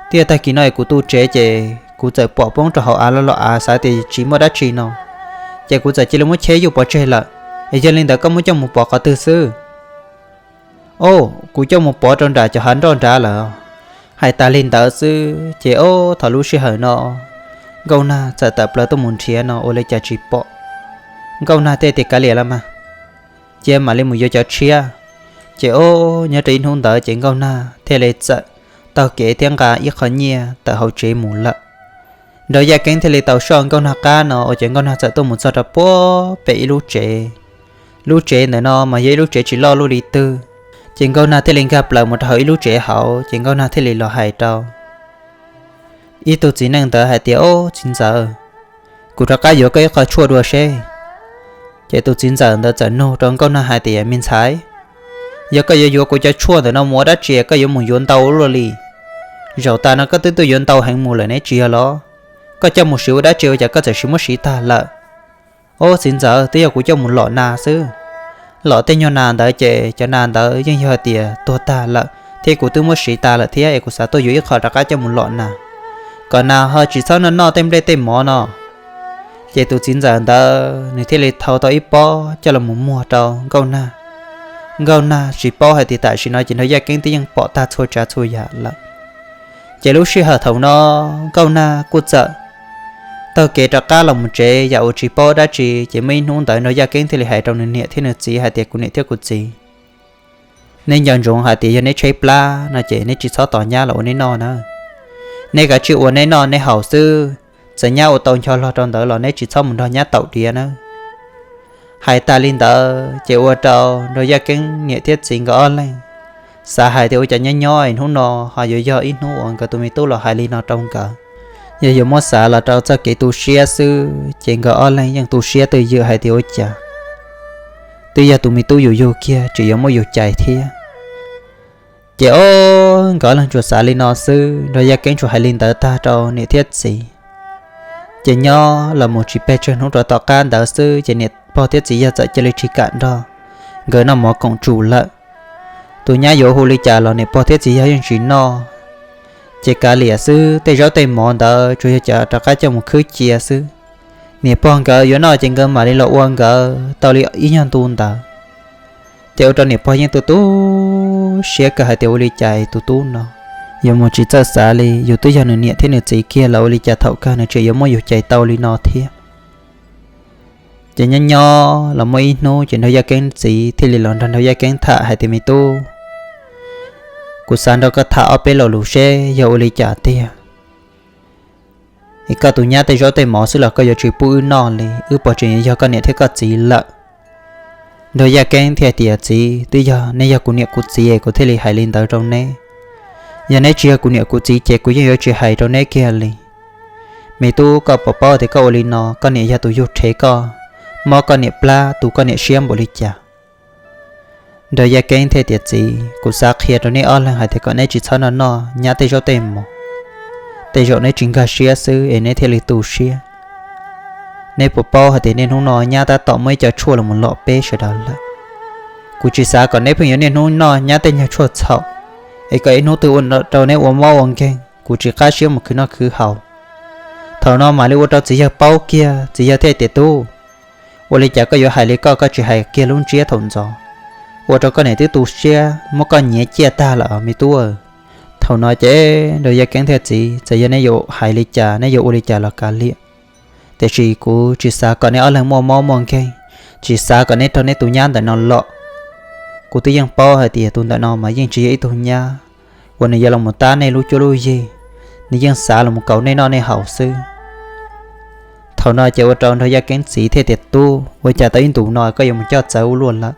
Twb yog tag kis no es kuv tu tsev ces kuv txawm pom poob rau hauv av los los av xav tias tsis muaj dab tsi no, ces kuv txawm cia li muab cheb yuj pov tseg lawm. Es yog li ntawd koj muab coj mus pov qhov twg xwb? Ob, kuv coj mus pov rau nram cov hav nroj nrad lawm. Hais tas li ntawd xwb ces ob thaum lub sij hawm no Nkauj Nag txawm tawm plaws tuaj mus nrhiav no ua li cas tsis pom. Nkauj Nag thiaj tias, kav liam los mas, cia mam li mus yuav cov tshiab. Ces ob nyob rau ib hnub ntawd ces Nkauj Nag thiaj li txawm taug kev thiab nqa ib qho nyiaj tawm hauv tsev mus lawm. Nraug Yaj Keeb thiaj li tau soj Nkauj Nag qab no ua ces Nkauj Nag txawm tuaj mus txog rau puag pem ib lub tsev. Lub tsev ntawm no mas yog ib lub tsev tsis loj luaj li twg. Ces Nkauj Nag thiaj li nkag plaws mus rau hauv ib lub tsev hauv ces Nkauj Nag thiaj li los hais rau ib tug txiv neej ntawd hais tias, ob txiv ntxawm, kuv rov qab yuav koj ib qho tshuaj dua seb. Ces tus txiv ntxawm ntawd txawm nug rau Nkauj Nag hais tias, me ntxhais, yog koj yuav yuav kuv cov tshuaj ntawm no mus ua dab tsi koj yuav mus yuav ntau luaj li? Zaum tas no koj twb tuaj yuav ntau heev mus lawm ne tsis yog los? Koj coj mus siv ua dab tsi ua cas koj txawm siv muab siv tag lawm? Ob txiv ntxawm, twb yog kuv coj mus lom nas xwb. Lom tej nyuag nas ntawd ces cov nas ntawd yeej yog tias tuag tag lawm thiab kuv twb muab siv tas lawm thiab es kuv xav tuaj yuav ib qho rov qab coj mus lom nas, kom nas ho tsis txhob noj noj tej nplej tej mov no. Ces tus txiv ntxawm ntawd nws thiaj li thau tau ib pob coj los mus muag rau Nkauj Nag. Nkauj Nag tsis paub hais tias tam sim no ces Nraug Yaj Keeb twb yeej pom tag txhua tsav txhua yam lawm. Ces lub sij hawm thaum no Nkauj Nag kuj txawm taug kev rov qab los mus tsev yam uas tsis paub dab tsi. Ces muaj ib hnub ntawd Nraug Yaj Keeb thiaj li hais rau nws niam thiab nws txiv hais tias, kuv niam thiab kuv txiv, neb nco ntsoov hais tias yog neb tshaib plab no ces neb tsis txhob tos nyab los ua neb noj na. Neb kav tsij ua neb noj neb haus xwb, txawm nyab ua tau ncho hlo rau ntawd los neb tsis txhob mus nrog nyab taum diav nawb. Hais tas li ntawd ces ua rau Nraug Yaj Keeb niam thiab txiv nkawd ob leeg xav hais tias ua cas nyob nyob hnub no ho yuav yog ib hnub uas nkawd tus me tub los hais li no rau nkawd. Yog yuav muab xav los rau txoj kev tu siab xwb ces nkawd ob leeg yeej tu siab twj ywm hais tias ua cas twb yog tus me tub yus yug kiag tseem yuav muab yus cais thiab. Ces ob nkawd ob leeg tsuas xav li no xwb, Nraug Yaj Keeb tsuas hais li ntawd tag rau niam thiab txiv. Ces nyob los mus tsis pes tsawg hnub rau tom qab ntawd xwb ces niam pog thiab txiv yawg txawm cia li tsis kam nrog nkawd noj mov koom tsum lawm. Tus nyab yuav hu li cas los niam pog thiab txiv yawg yeej tsis noj. Ces kav liam xwb, tej zaub tej mov ntawd tsuas yog cov rov qab coj mus khwb cia xwb. Niam pog nkawd yuav noj ces nkawd mam li los ua nkawd tau li ib nyuag ntu ntawd. Ces ua rau niam pog yeej tu tu siab kawg hais tias ua li cas tus tub no yuav mus tsis txawj xav li, yus twb yog nws niam thiab nws txiv kiag los ua li cas thaum kawg nws tseem yuav muab yus cais tau li no thiab. Ces nyob nyob los muaj ib hnub ces Nraug Yaj Keeb txiv thiaj li los nrog Nraug Yaj Keeb tham hais tias, me tub, kuv xav nrog koj tham ob peb lo lus seb yog ua li cas tiag. Es koj tus nyab tej zaub tej mov xwb los koj yuav tsis pub wb noj li, wb pom tseem yuav yog koj niam thiab koj txiv lawm. Nraug Yaj Keeb thiaj tias, txiv, twb yog neb yog kuv niam kuv txiv es kuv thiaj li hais li ntawd rau neb. Yog neb tsis yog kuv niam kuv txiv ces kuv yeej yuav tsis hais rau neb kiag li. Me tub, koj puas paub tias koj ua li no koj niam yog tus yug rhev koj, mob koj niam plab tu koj niam siab npaum li cas? Nraug Yaj Keeb thiaj tias, txiv, kuv xav qhia rau neb ob leeg hais tias kom neb tsis txhob noj noj nyab tej zaub tej mov. Tej zaum neb tsis nkag siab xwb es neb thiaj li tu siab. Neb puas paub hais tias niaj hnub no nyab tab tom muaj ib co tshuaj los mus lom peb sawv daws lawm. Kuv tsis xav kom neb pheej yuav niaj hnub noj nyab tej nyuag tshuaj txhaum, es kom ib hnub twg ua rau neb ua mob ua nkeeg kuv tsis qab siab mus khwv noj khwv haus. Thaum no mam li ua rau txiv yawg paub kiag, txiv yawg thiaj tias, Tub, ua li cas koj yuav hais li koj, koj tsis hais kiag lub ntsiab thaum ntxov, ua rau koj niam twb tu siab muab koj nyiav ciaj tag lawm me tub. Thaum no ces Nraug Yaj Keeb thiaj, Txiv, txawm yog nej yuav hais li cas, nej yuav ua li cas los kav liam, tiam sis kuv tsis xav kom nej ob leeg muaj mob muaj nkeeg, tsis xav kom nej raug nej tus nyab ntawm no lom. Kuv twb yeej paub hais tias tus ntawm no mas yeej tsis yog ib tug nyab uas nws yuav los tab nej lub cuab lub yig, nws yeej xav los kaus nej noj nej haus xwb. Thaum no ces ua rau Nraug Yaj Keeb txiv thiaj tias, Tub, ua cas tau ib ntus no koj yuav mus coj txawv ua luaj lawm?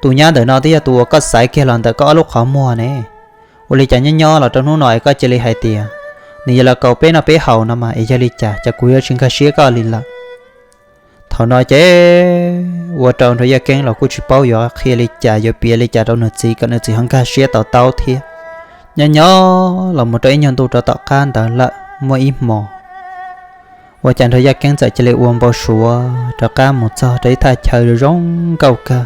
Tus nyab ntawm no twb yog tus uas koj xaiv kiag los ntawm koj ob lub qhov muag ne. Ua li cas nyob nyob los rau hnub no es koj cia li hais tias nws yuav los kaus peb noj peb haus no mas es yog li cas, cas kuv yuav tsis nkag siab koj li lawm? Thaum no ces ua rau Nraug Yaj Keeb los kuj tsis paub yuav qhia li cas, yuav piav li cas rau nws txiv kom nws txiv ho nkag siab to taub thiab. Nyob nyob los mus rau ib nyuag ntu rau tom qab ntawd lawm muaj ib hmo, ua cas Nraug Yaj Keeb txawm cia li ua npau suav rov qab mus txog rau ib thaj chaw zoo nkauj kawg,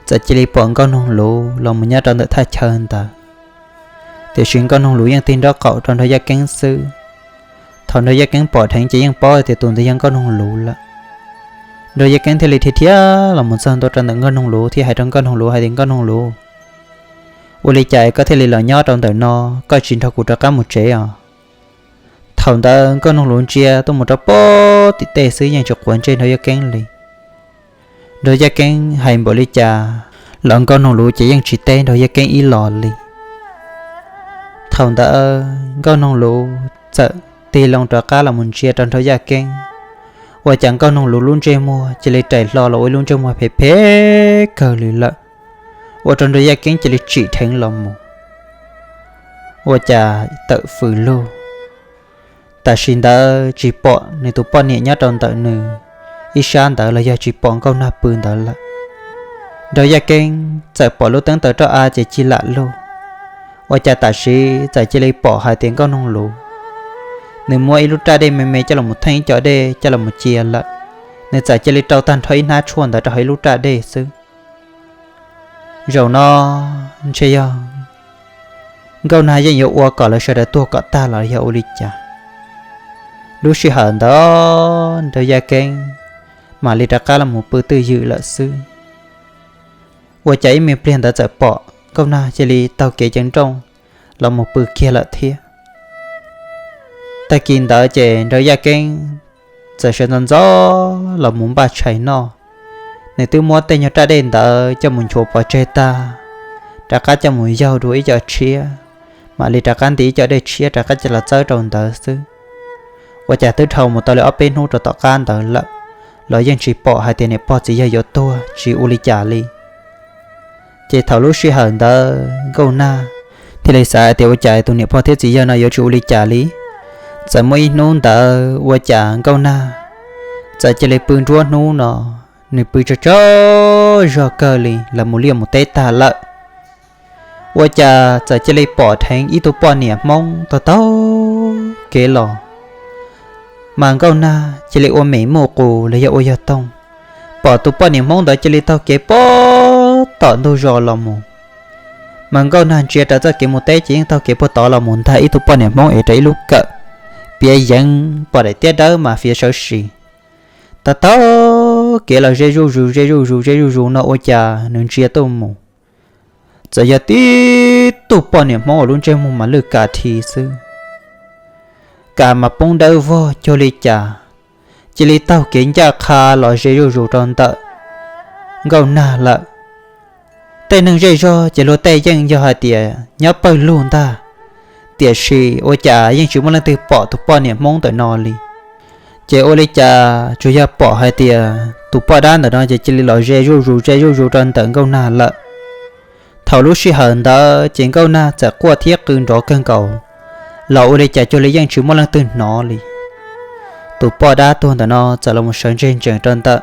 txawm cia li pom Nkauj Noog Luv los mus nyob rau ntawm thaj chaw ntawd. Tiam sis Nkauj Noog Luv yeej tig nraub qaum rau Nraug Yaj Keeb xwb. Thaum Nraug Yaj Keeb pom dheev ces yeej paub tias tus ntawd yog Nkauj Noog Luv lawm. Nraug Yaj Keeb thiaj li dhia dhia los mus txog ntua rau ntawm Nkauj Noog Luv thiab hais rau Nkauj Noog Luv hais tias, Nkauj Noog Luv, ua li cas koj thiaj li los nyob rau ntawm no, koj tsis nrog kuv rov qab mus tsev os? Thaum ntawd Nkauj Noog Luv ntsia tuaj mus rau pem tim tej xwb yeej tsis quav ntsej Nraug Yaj Keeb li. Nraug Yaj Keeb hais npaum li cas los Nkauj Noog Luv ces yeej tsis teb Nraug Yaj Keeb ib los li. Thaum ntawd Nkauj Noog Luv txawm tig loo rov qab los mus ntsia rau Nraug Yaj Keeb, ua cas Nkauj Noog Luv lub ntsej muag cia li rais hlo los ua ib lub ntsej muag phem phem kawg li lawm, ua rau Nraug Yaj Keeb cia li tsim dheev los mus, ua cas tawm fws lug. Tam sim ntawd tsis pom nws tus poj niam nyob rau ntawm nws ib sab ntawd los yog tsis pom Nkauj Nag pw ntawd lawm. Nraug Yaj Keeb txawm pom lub teeb taws roj av ces cig lam lug, ua cas tam sim txawm cia li pom hais tias Nkauj Noog Luv nws muab ib lub raj dej me me coj los theej ib co dej coj los cia lawm, nws txawm cia li rau tag nrho ib hnab tshuaj ntawd rau hauv ib lub raj dej xwb. Zaum no ntshe yog Nkauj Nag yeej yuav ua kom lawv sawv daws tuag kom tag los yog ua li cas. Lub sij hawm ntawd Nraug Yaj Keeb mam li rov qab los mus pw twj ywm lawm xwb. Ua cas ib me pliag ntawd txawm pom Nkauj Nag cia li taug kev ceev nrooj los mus pw kiag lawm thiab. Tag kis ntawd ces Nraug Yaj Keeb txawm sawv ntxov ntxov los mus npaj tshais noj. Nws twb muab tej nyuag raj dej ntawd coj mus nchuav pov tseg tag, rov qab coj mus yaug dua ib co tshiab, mam li rov qab nti ib co dej tshiab rov qab coj los txawb rau ntawd xwb. Ua cas twb dhau mus tau li ob peb hnub rau tom qab ntawd lawm, los yeej tsis pom hais tias niam pog txiv yawg yuav tuag tsis ua li cas li. Ces thaum lub sij hawm ntawd Nkauj Nag thiaj li xav hais tias ua cas tus niam pog thiab txiv yawg no yuav tsis ua li cas li. Txawm muaj ib hnub ntawd ua cas Nkauj Nag txawm cia li pw nruab hnub no, nws pw tsaug tsaug zog kawg li los mus liaj mus teb tag lawm. Ua cas txawm cia li pom dheev ib tug poj niam Hmoob taug taug kev los, mas Nkauj Nag cia li ua mem muj qus los yog ua yog toog, pom tus poj niam Hmoob ntawd cia li taug kev puag tom ntug zos los mus. Mas Nkauj Nag ntsia rau txoj kev mus teb ces yeej taug kev puag tod los mus ntag ib tug poj niam Hmoob es rau ib lub kawm, piav yeev pom daim tiab dawb mas fiav sawv sis, taug taug kev los ze zuj zus ze zuj zus ze zuj zus no ua cas nws ntsia tuaj mus, txawm yog tib tug poj niam Hmoob uas lub ntsej muag mas lwj kas thi xwb, kas mas poob dawb vog cuag li cas, cia li taug kev ncaj qha los ze zuj zus rau ntawm Nkauj Nag lawm. Tej neeg zej zog ces luag tej yeej yog hais tias nyob pawg lug ntag, tiam sis ua cas yeej tsis muaj leej twg pom tus poj niam Hmoob ntawm no li. Ces ua li cas tsuas yog pom hais tias tus poj dab ntawm no ces cia li los ze zuj zus ze zuj zus rau ntawm Nkauj Nag lawm. Thaum lub sij hawm ntawd ces Nkauj Nag txawm quaj thiab qw nrov kawg nkaus, los ua li cas cuag li yeej tsis muaj leej twg hnov li. Tus poj dab tuag ntawm no txawm los mus sawv ntseg ntsees rau ntawm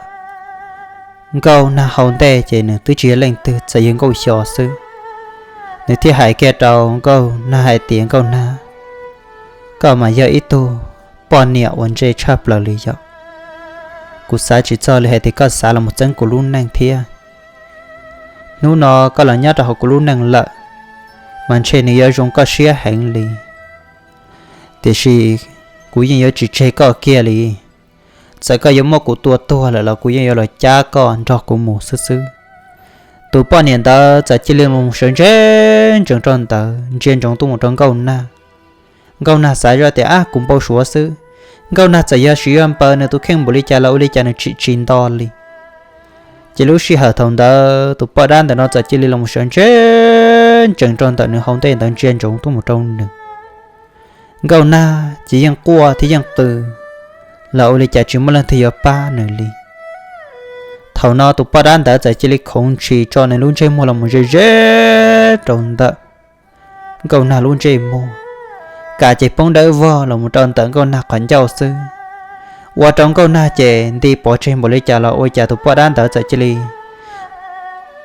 Nkauj Nag hauv ntej ces nws twb tsis yog leej twg, txawm yog Nkauj Xyo xwb. Nws thiaj hais kiag rau Nkauj Nag hais tias, Nkauj Nag, koj mas yog ib tug poj niam uas ntse tshaj plaws li yom. Kuv xav tsis txog li hais tias koj xav los mus txeeb kuv lub neej thiab. Hnub no koj los nyob rau hauv kuv lub neej lawm, mas ntshe nws yuav zoo koj siab heev li. Tiam sis kuv yeej yuav tsis tseg koj kiag li. Txawm koj yuav muab kuv tua tuag lawm los kuv yeej yuav los cab koj nrog kuv mus xwb xwb. Tus poj niam ntawd txawm cia li los sawv ntseg ntsees rau ntawd ntsia ntsoov tuaj mus rau Nkauj Nag. Nkauj Nag xav zoj tias, ab, kuv npau suav xwb. Nkauj Nag txawm yog siv yuav npaws nws tus kheej npaum li cas los ua li cas nws tsim tsis nto li. Ces lub sij hawm thaum ntawd tus poj dab ntawm no txawm cia li los sawv ntseg ntsees rau ntawm nws hauv ntej ntawd ntsia ntsoov tuaj mus rau nws. Nkauj Nag ces yeej quaj thiab yeej qw los ua li cas tsis muaj leej twg yuav pab nws li. Thaum no tus poj dab ntawd txawm cia li khoov ntshis tso nws lub ntsej muag los mus ze ze rau ntawm Nkauj Nag lub ntsej muag, kam ces poob dawb vog los mus rau ntawm Nkauj Nag qhov ncauj xwb. Ua rau Nkauj Nag ces nti pov tseg npaum li cas los ua cas tus poj dab ntawd txawm cia li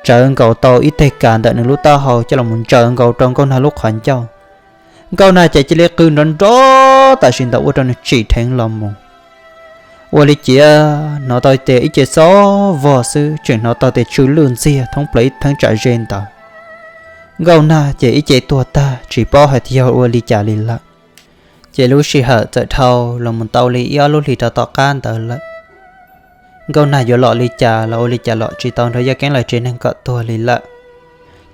tsawv nkaus tau ib teg kas ntawm nws lub taub hau coj los mus ntsaws nkaus rau Nkauj Nag lub qhov ncauj. Nkauj Nag ces cia li qw nrov nrov tam sim ntawd ua rau nws tsim dheev los mus. Ua li cas hnov tau tias ib ce xob vog xwb tseem hnov tau tias tsw lwj ntxiag thoob plaws ib thaj tsam ze ntawd. Nkauj Nag ces ib ce tuag tag tsis paub hais tias yog ua li cas li lawm. Ces lub sij hawm txawm dhau los mus tau li ib ob lub hlis rau tom qab ntawd lawm. Nkauj Nag yuav los li cas los ua li cas los tsis tau Nraug Yaj Keeb lawv tsev neeg kom tuag li lawm.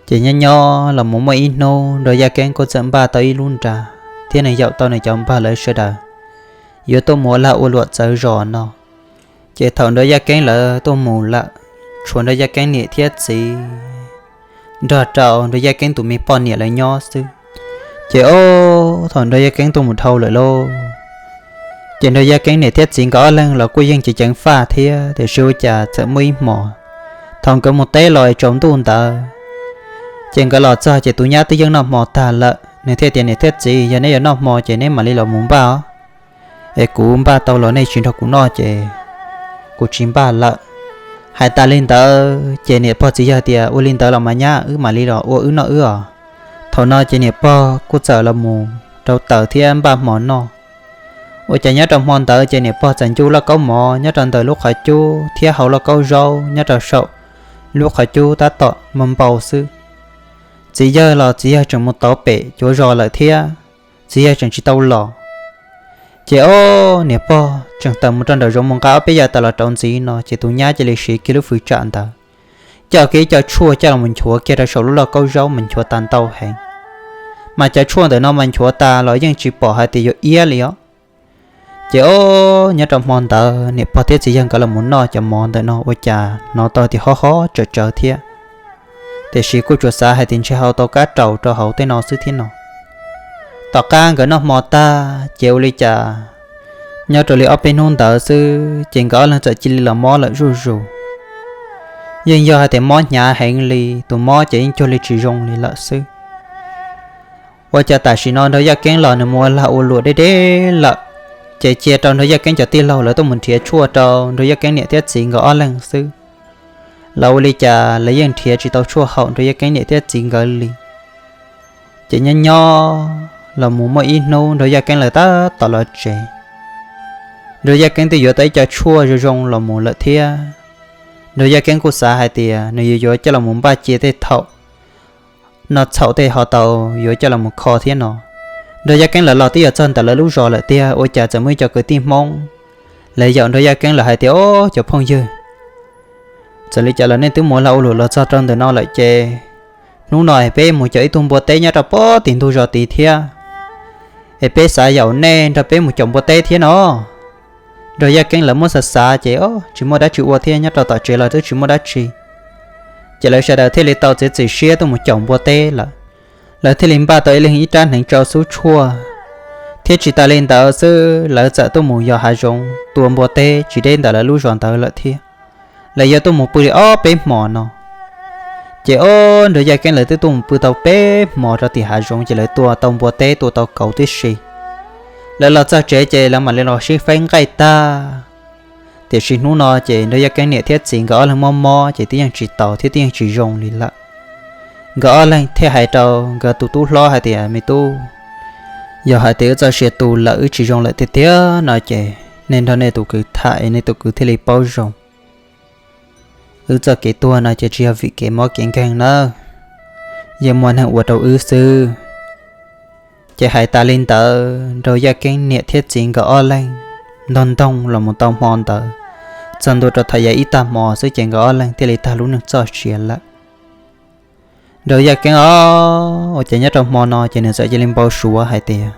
Ces nyob nyob los mus muaj ib hnub Nraug Yaj Keeb kuj txawm npaj tau ib lub nra thiab nws yaum tau nws cov npawg lawv sawv daws yuav tuaj mus ua lag ua luam txawv zos no. Ces thaum Nraug Yaj Keeb lawv tuaj mus lawm, tshuav Nraug Yaj Keeb niam thiab txiv nrog rau Nraug Yaj Keeb tus me poj niam lawv nyob xwb. Ces ob thaum Nraug Yaj Keeb tuaj mus dhau lawm lauj, ces Nraug Yaj Keeb niam thiab txiv nkawd ob leeg los kuj yeej ceev ceev faj thiab, tiam sis ua cas txawm muaj ib hmos thaum nkawd mus teb los tsaus ntuj ntawd, ces nkawd los txog ces tus nyab twb yeej noj hmo tag lawm. Nws thiaj tias, niam thiab txiv, yog neb yuav noj hmo ces neb mam li los mus npaj os, es kuv npaj tau los nej tsis nrog kuv noj ces kuv tsis npaj lawm. Hais tas li ntawd ces niam pog txiv yawg tias, ua li ntawd los mas nyab, wb mam li los ua wb noj wb os. Thaum no ces niam pog kuj txawm los mus rau taws thiab npaj hmo noj. Ua cas nyob rau hmo ntawd ces niam pog txawm ncu lauj kaub mov nyob rau ntawm lub qhov cub thiab hau lauj kaub zaub nyob rau saum lub qhov cub tab tom npau npau xwb. Txiv yawg los txiv yawg tseem mus tau pem cuav zos lawm thiab, txiv yawg tseem tsis tau los. Ces ob niam pog tseem tawm mus rau nraum zoov mus nqa ob peb yav taws los rau ntxiv no ces tus nyab cia li siv kiag lub fwv tsam ntawd, coj kiag ib co tshuaj coj los mus nchuav kiag rau saum lub lauj kaub zaub mas nchuav tas ntau heev. Mas cov tshuaj ntawm no mas nchuav tas los yeej tsis pom hais tias yuav iab li os. Ces ob nyob rau hmo ntawd niam pog thiab txiv yawg nkawd los mus noj cov mov ntawm no ua cas hnov tau tias hob hob tsawv tsawv thiab, tiam sis kuj tsuas xav hais tias ntshe hau tau kab raus rau hauv tej no xwb thiab no. Tom qab nkawd noj hmo tag ces ua li cas nyob rau li ob peb hnub ntawd xwb ces nkawd ob leeg txawm cia li los mob lawm zuj zus. Yeej yog hais tias mob hnyav heev li, tus mob ces yeej cuag li tsis zoo li lawm xwb. Ua cas tam sim no Nraug Yaj Keeb los nws mus ua lag ua luam deb deb lawm, ces cia rau Nraug Yaj Keeb cov tij laug lawv tuaj mus nrhiav tshuaj rau Nraug Yaj Keeb niam thiab txiv nkawd ob leeg xwb. Los ua li cas lawv yeej nrhiav tsis tau tshuaj haum Nraug Yaj Keeb niam thiab txiv nkawd li. Ces nyob nyob los mus muaj ib hnub Nraug Yaj Keeb lawv tab tom los tsev. Nraug Yaj Keeb twb yuav tau ib co tshuaj zoo zoo los mus lawm thiab. Nraug Yaj Keeb kuj xav hais tias nws yuav yuav coj los mus npaj cia tej thaum noj txhaum tej ho tau yuav coj los mus kho thiab no. Nraug Yaj Keeb lawv los twb yuav txog ntawm lawv lub zos lawm tiag, ua cas txawm muaj ib co kwv tij Hmoob lawv yaum Nraug Yaj Keeb lawv hais tias, o, cov phooj ywg, txawm li cas los nej twb mus ua lag ua luam los txog rau ntawm no lawm ces hnub no es peb mus caum ib tug npua teb nyob rau pob tim ntug zos tid thiab, es peb xav yaum nej nrog peb mus caum npua teb thiab no. Nraug Yaj Keeb lawv muab xav xav ces, o, tsis muaj dab tsi ua thiab, nyob rau tom tsev los twb tsis muaj dab tsi. Ces lawv sawv daws thiaj li tau txiav txim siab tuaj mus caum npua teb lawm. Lawv thiaj li npaj tau ib leeg ib rab hneev tsau xub tshuaj, thiab tsis tas li ntawd xwb lawv txawm tuaj mus yos hav zoov tua npua teb tsis deb ntawm lawv lub zos ntawd lawm thiab. Lawv yuav tuaj mus pw li ob peb hmos no. Ces ob Nraug Yaj Keeb lawv twb tuaj mus pw tau peb hmos rau tim hav zoov ces lawv tua tau npua teb tua tau kauv tib si. Lawv los txog tsev ces lawv mam li los sib faib nqaij tag. Tiam sis hnub no ces Nraug Yaj Keeb niam thiab txiv nkawd ob leeg mob mob ces twb yeej tsis taus thiab twb yeej tsis zoo li lawm. Nkawd ob leeg thiaj hais rau nkawd tus tub hlob hais tias, me tub, yog hais tias wb txoj sia tu lawm wb tsis zoo lawm tiag tiag no ces nej nrog nej tus kwv tham es nej tus kwv thiaj li paub zoo. Wb txoj kev tuag no ces tsis yog vim kev mob kev nkeeg nawb, yeej muaj neeg ua rau wb xwb. Ces hais tas li ntawd, Nraug Yaj Keeb niam thiab txiv nkawd ob leeg ntog ntoog los mus tau hmo ntawd, txog ntua rau thaum yav ib tag hmo xwb ces nkawd ob leeg thiaj li tag lub neej txoj sia lawm. Nraug Yaj Keeb os, ua cas nyob rau hmo no ces nws txawm cia li npau suav hais tias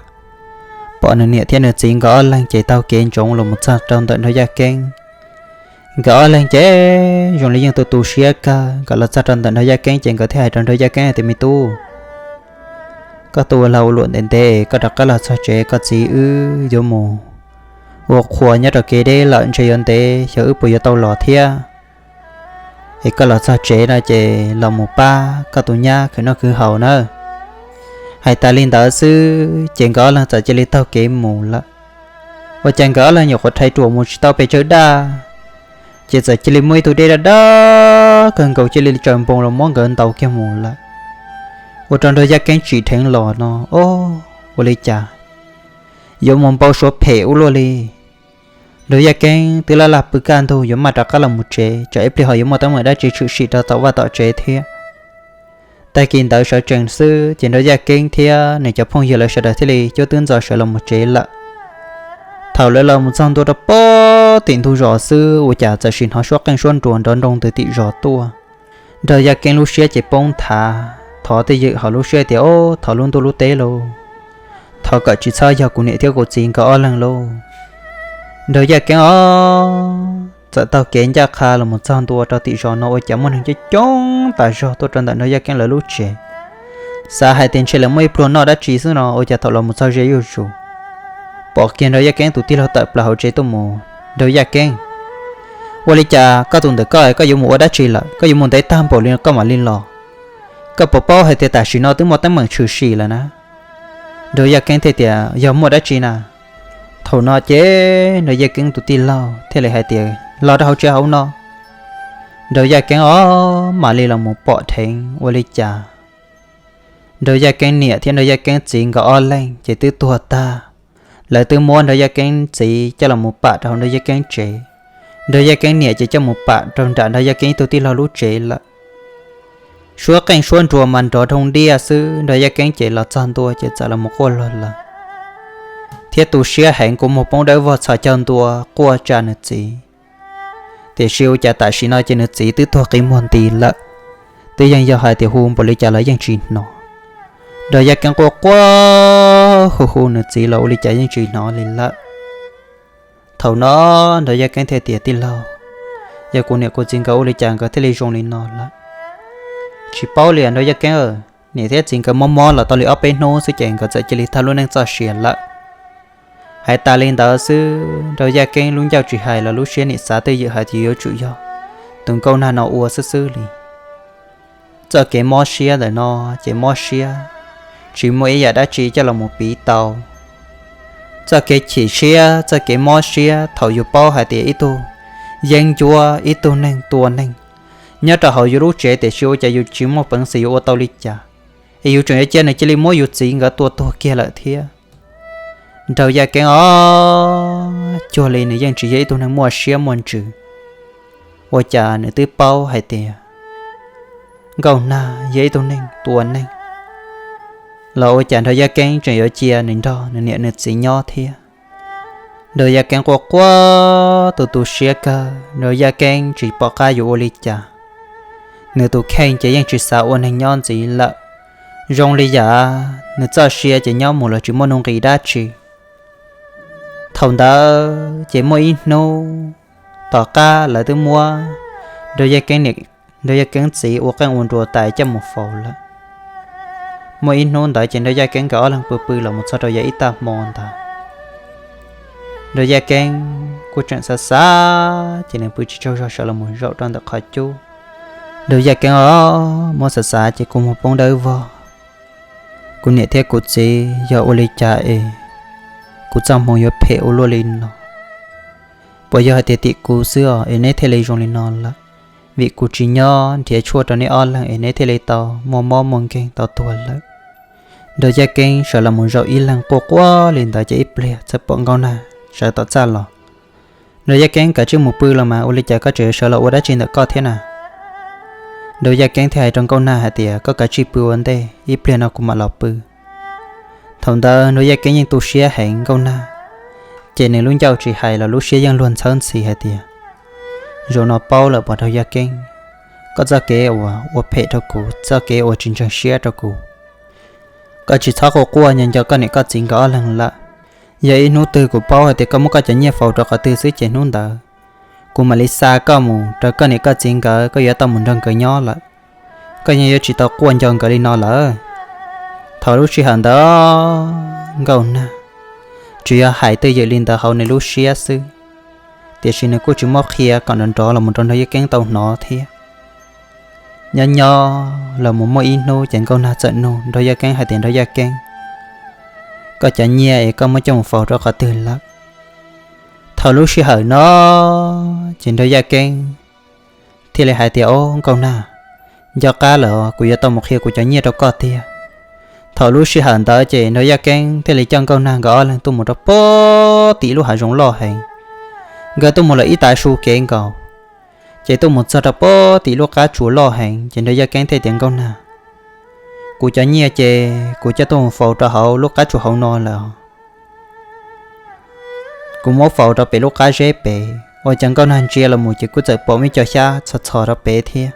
pom nws niam thiab nws txiv nkawd ob leeg ces taug kev ntsoov los mus txog rau ntawm Nraug Yaj Keeb. Nkawd ob leeg ces zoo li yeej tu tu siab kawg, nkawd los txog rau ntawm Nraug Yaj Keeb ces nkawd thiaj hais rau Nraug Yaj Keeb hais tias, Me tub, koj tuaj ua lag ua luam ntev ntev, koj rov qab los txog tsev, koj txiv wb yuav mus ua qhua nyob rau kev deb lawm, ntshe yuav ntev xyov wb puas yuav tau los thiab. Es koj los txog tsev no ces los mus pab koj tus nyab khwv noj khwv haus nawb. Hais tas li ntawd xwb ces nkawd ob leeg txawm cia li taug kev mus lawm. Ua cas nkawd ob leeg nyuam qhuav rhais ruam mus tsis tau pes tsawg daj, ces txawm cia li muaj ib tug dej daj daj kawg nkaus cia li tsaws npoo los muab nkawd ntaus kiag mus lawm. Ua rau Nraug Yaj Keeb tsim dheev los no, Ob, ua li cas yuav mus npau suav phem ua luaj li. Nraug Yaj Keeb twb laj laj pw kaj ntug yuav maj rov qab los mus tsev, tsam ib pliag ho yuav muaj teeb meem dab tsi tshwm sim rau tom vaj tom tsev thiab. Tag kis ntawd sawv tsees xwb ces Nraug Yaj Keeb thiab nws cov phooj ywg lawv sawv daws thiaj li cuab twb ntxo sawv los mus tsev lawm. Thaum lawv los mus txog ntua rau pem tim ntug zos xwb, ua cas txawm sim hnov suab qeej suab nruas nrov nroo ntws tim zos tuaj. Nraug Yaj Keeb lub siab ces poob nthav, thov twj ywm hauv lub siab tias, Ob, thov lub ntuj lub teb lauj, thov kom tsis txhob yog kuv niam thiab kuv txiv nkawd ob leeg lauj. Nraug Yaj Keeb os, txawm taug kev ncaj qha los mus txog ntua rau tim zos no ua cas muaj neeg coob coob tas zog tuaj rau ntawm Nraug Yaj Keeb lawv lub tsev. Xav hais tias ntshe lawv muaj ib pluag noj dab tsi xwb no, ua cas thaum los mus txog ze zuj zus, pom kiag Nraug Yaj Keeb tus tij laug tawm plaws hauv tsev tuaj mus. Nraug Yaj Keeb, ua li cas koj tus ntawm koj, koj yuav mus ua dab tsi lawm? Koj yuav mus ntev tag npaum li koj mam li los? Koj puas paub hais tias tam sim no twb muaj teeb meem tshwm sim lawm na? Nraug Yaj Keeb thiaj tias, Yog muaj dab tsi na? Thaum no ces Nraug Yaj Keeb tus tij laug thiaj li hais tias, Los rau hauv tsev hauv no. Nraug Yaj Keeb os, mam li los mus pom dheev ua li cas Nraug Yaj Keeb niam thiab Nraug Yaj Keeb txiv nkawd ob leeg ces twb tuag tag. Lawv twb muab Nraug Yaj Keeb txiv coj los mus pam rau hauv Nraug Yaj Keeb tsev. Nraug Yaj Keeb niam ces coj mus pam rau nram Nraug Yaj Keeb ib tug tij laug lub tsev lawm. Suab qeej suab nruas mas nrov dhoo diaj xwb, Nraug Yaj Keeb ces los txog ntua ces txawm los mus quaj luag lawm, thiab tu siab heev kua muag poob dawb vog txhos caug ntua quaj tsa nws txiv. Tiam sis ua cas tam sim no ces nws txiv twb tuag qi muag nti lawm, twb yeej yog hais tias hu npaum li cas los yeej tsis hnov. Nraug Yaj Keeb quaj quaj hu hu nws txiv los ua li cas yeej tsis hnov li lawm. Thaum no Nraug Yaj Keeb thiaj tias, Tij laug, yog kuv niam kuv txiv nkawd ua li cas nkawd thiaj li zoo li no lawm? Tsis paub li Nraug Yaj Keeb, niam thiab txiv nkawd mob mob los tau li ob peb hnub xwb ces nkawd txawm cia li tag lub neej txoj sia lawm. Hais tas li ntawd xwb, Nraug Yaj Keeb lub ncauj tsis hais los lub siab nim xav twj ywm hais tias yuav tsum yog tus nkauj nag no ua xwb xwb li. Txoj kev mob siab ntawm no ces mob siab, tsis muaj ib yam dab tsi coj los mus piv tau. Txoj kev chim siab, txoj kev mob siab thaum yus paub hais tias ib tug yeeb ncuab, ib tug neeg tua neeg nyob rau hauv yus lub tsev, tiam sis ua cas yus tsis muaj peev xwm yuav ua tau li cas, es yus tseem yuav cia nws cia li muab yus txiv nkawd tua tuag kiag lawm thiab. Nraug Yaj Keeb os, cuag li nws yeej tsis yog ib tug neeg muaj siab muaj ntsws, ua cas nws twb paub hais tias nkauj nag yog ib tug neeg tua neeg, los ua cas Nraug Yaj Keeb tseem yuav cia nws nrog nws niam nws txiv nyob thiab? Nraug Yaj Keeb quaj quaj tu tu siab kawg, Nraug Yaj Keeb tsis pom qab yuav ua li cas. Nws tus kheej ces yeej tsis xav ua neeg nyob ntxiv lawm. Zoo li yam nws txoj sia ces nyob mus los tsis muaj nuj nqis dab tsi. Thaum ntawd ces muaj ib hnub, tom qab lawv twb muab Nraug Yaj Keeb niam, Nraug Yaj Keeb txiv ua qeej ua nruas tais coj mus faus lawm. Muaj ib hnub ntawd ces Nraug Yaj Keeb nkawd ob leeg pw pw los mus txog rau yav ib tag hmo ntawd, Nraug Yaj Keeb kuj tseem xav xav ces nws pw tsis tsaug zog sawv los mus zaum rau ntawm qhov cub. Nraug Yaj Keeb os, muab xav xav ces kua muag poob dawb vog. Kuv niam thiab kuv txiv yog ua li cas es kuv txoj hmoo yuav phem ua luaj li no? Puas yog hais tias tim kuv xwb os es neb thiaj li zoo li no lawm? Vim kuv tsis nyob nrhiav tshuaj rau neb ob leeg es neb thiaj li tau muaj mob muaj nkeeg tau tuag lawm. Nraug Yaj Keeb sawv los mus zaum ib leeg quaj quaj li ntawd ces ib pliag txawm pom Nkauj Nag sawv tom txaj los. Nraug Yaj Keeb, kav tsij mus pw los mas, ua li cas koj tseem sawv los ua dab tsi ntawm koj thiab na? Nraug Yaj Keeb thiaj hais rau Nkauj Nag hais tias, koj kav tsij pw ua ntej, ib pliag no kuv mam los pw. Thaum ntawd Nraug Yaj Keeb yeej tu siab heev Nkauj Nag, ces nws lub ncauj tsis hais los lub siab yeej luag ntxhawb ntxhi hais tias, zaum no paub lawm pom Nraug Yaj Keeb, koj txoj kev uas ua phem rau kuv, txoj kev uas tsis ntseeg siab rau kuv, koj tsis txhob quaj quaj nco nco koj niam koj txiv nkawd ob leeg lawm. Yog ib hnub twg kuv paub hais tias koj muab koj cov nyiaj faus rau qhov twg xwb ces hnub ntawd kuv mam li xa koj mus rau koj niam koj txiv nkawd, koj yuav tau mus nrog nkawd nyob lawm. Koj yeej yuav tsis tau quaj nco nkawd li no lawm. Thaum lub sij hawm ntawd Nkauj Nag tsuas yog hais twj ywm li ntawd hauv nws lub siab xwb, tiam sis nws kuj tsis muab qhia kom nrov nrov los mus rau Nraug Yaj Keeb tau hnov thiab. Nyob nyob los mus muaj ib hnub ces Nkauj Nag txawm nug Nraug Yaj Keeb hais tias, Nraug Yaj Keeb, koj cov nyiaj es koj muab coj mus faus rau qhov twg lawm? Thaum lub sij hawm no ces Nraug Yaj Keeb thiaj li hais tias, Au Nkauj Nag, nco qab lawm, kuv yuav tau mus qhia kuv cov nyiaj rau koj tiag. Thaum lub sij hawm ntawd ces Nraug Yaj Keeb thiaj li coj Nkauj Nag nkawd ob leeg tuaj mus rau pem tim lub hav zoov loj heev. Nkawd tuaj mus lawm ib tav su kev nkaus, ces tuaj mus txog rau pem tim lub qab tsuas loj heev ces Nraug Yaj Keeb thiaj tias, Nkauj Nag, kuv cov nyiaj ces kuv coj tuaj mus faus rau hauv lub qab tsuas hauv no lawm. Kuv muab faus rau pem lub qab zeb pem. Ua cas Nkauj Nag ntsia los mus ces kuj txawm pom muaj ib co xyab txhos txhos rau pem thiab.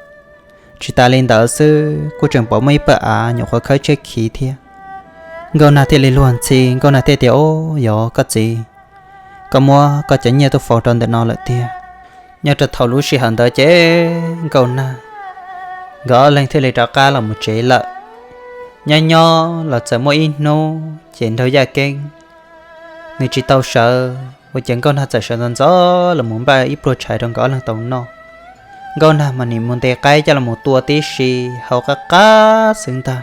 Tsis tas li ntawd xwb, kuj tseem pom muaj ib pawg av nyuam qhuav khawb tshiab khiv thiab. Nkauj Nag thiaj li luag ntxhi, Nkauj Nag thiaj tias, Au, yog koj txiv, koj muab koj cov nyiaj tuaj faus rau ntawm no lawm tiag. Nyob rau thaum lub sij hawm ntawd ces Nkauj Nag nkawd ob leeg thiaj li rov qab los mus tsev lawm. Nyob nyob los txawm muaj ib hnub ces Nraug Yaj Keeb nws tsis tau sawv, ua cas Nkauj Nag txawm sawv ntxov ntxov los mus npaj ib pluag tshais rau nkawd ob leeg tau noj. Nkauj Nag mas nim mus ntes qaib coj los mus tua tib si, hau qab qab xwb ntag.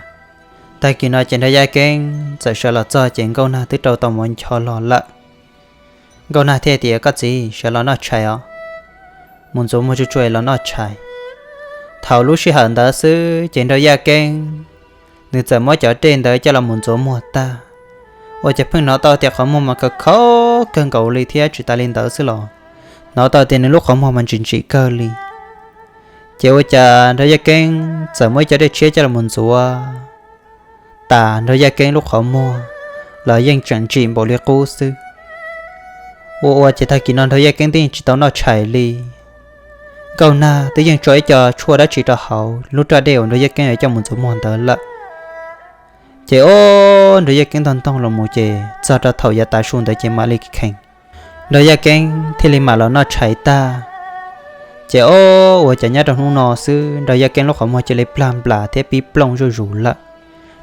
Tag kis no ces Nraug Yaj Keeb txawm sawv los txog ces Nkauj Nag twb rau tau mov ncho los lawm. Nkauj Nag thiaj tias, Koj txiv, sawv los noj tshais os, mus ntxuav muag tsuj tsuav los noj tshais. Thaum lub sij hawm ntawd xwb ces Nraug Yaj Keeb nws txawm muab cov dej ntawd coj los mus ntxuav muag tag, ua cas pheej hnov tau tias qhov muag mas khaws khaus kawg nkaus li thiab tsis tas li ntawd xwb los hnov tau tias nws lub qhov muag mas ntsim ntsim kawg li. Ces ua cas Nraug Yaj Keeb txawm muab ib co dej tshiab coj los mus ntxuav tas, Nraug Yaj Keeb lub qhov muag los yeej tseem ntsim npaum li qub xwb. Ua ua ces tag kis no Nraug Yaj Keeb twb yeej tsis tau noj tshais li. Nkauj Nag twb yeej tso ib co tshuaj dab tsi rau hauv lub raj dej uas Nraug Yaj Keeb yuav coj mus ntxuav muag ntawd lawm. Ces o, Nraug Yaj Keeb ntog ntoog los mus ces txog rau thaum yav tav su ntawd ces mam li khees, Nraug Yaj Keeb thiaj li mam los noj tshais tag. Ces o, ua cas nyob rau hnub no xwb Nraug Yaj Keeb lub qhov muag cia li plag nplas thiab pib plooj zuj zus lawm,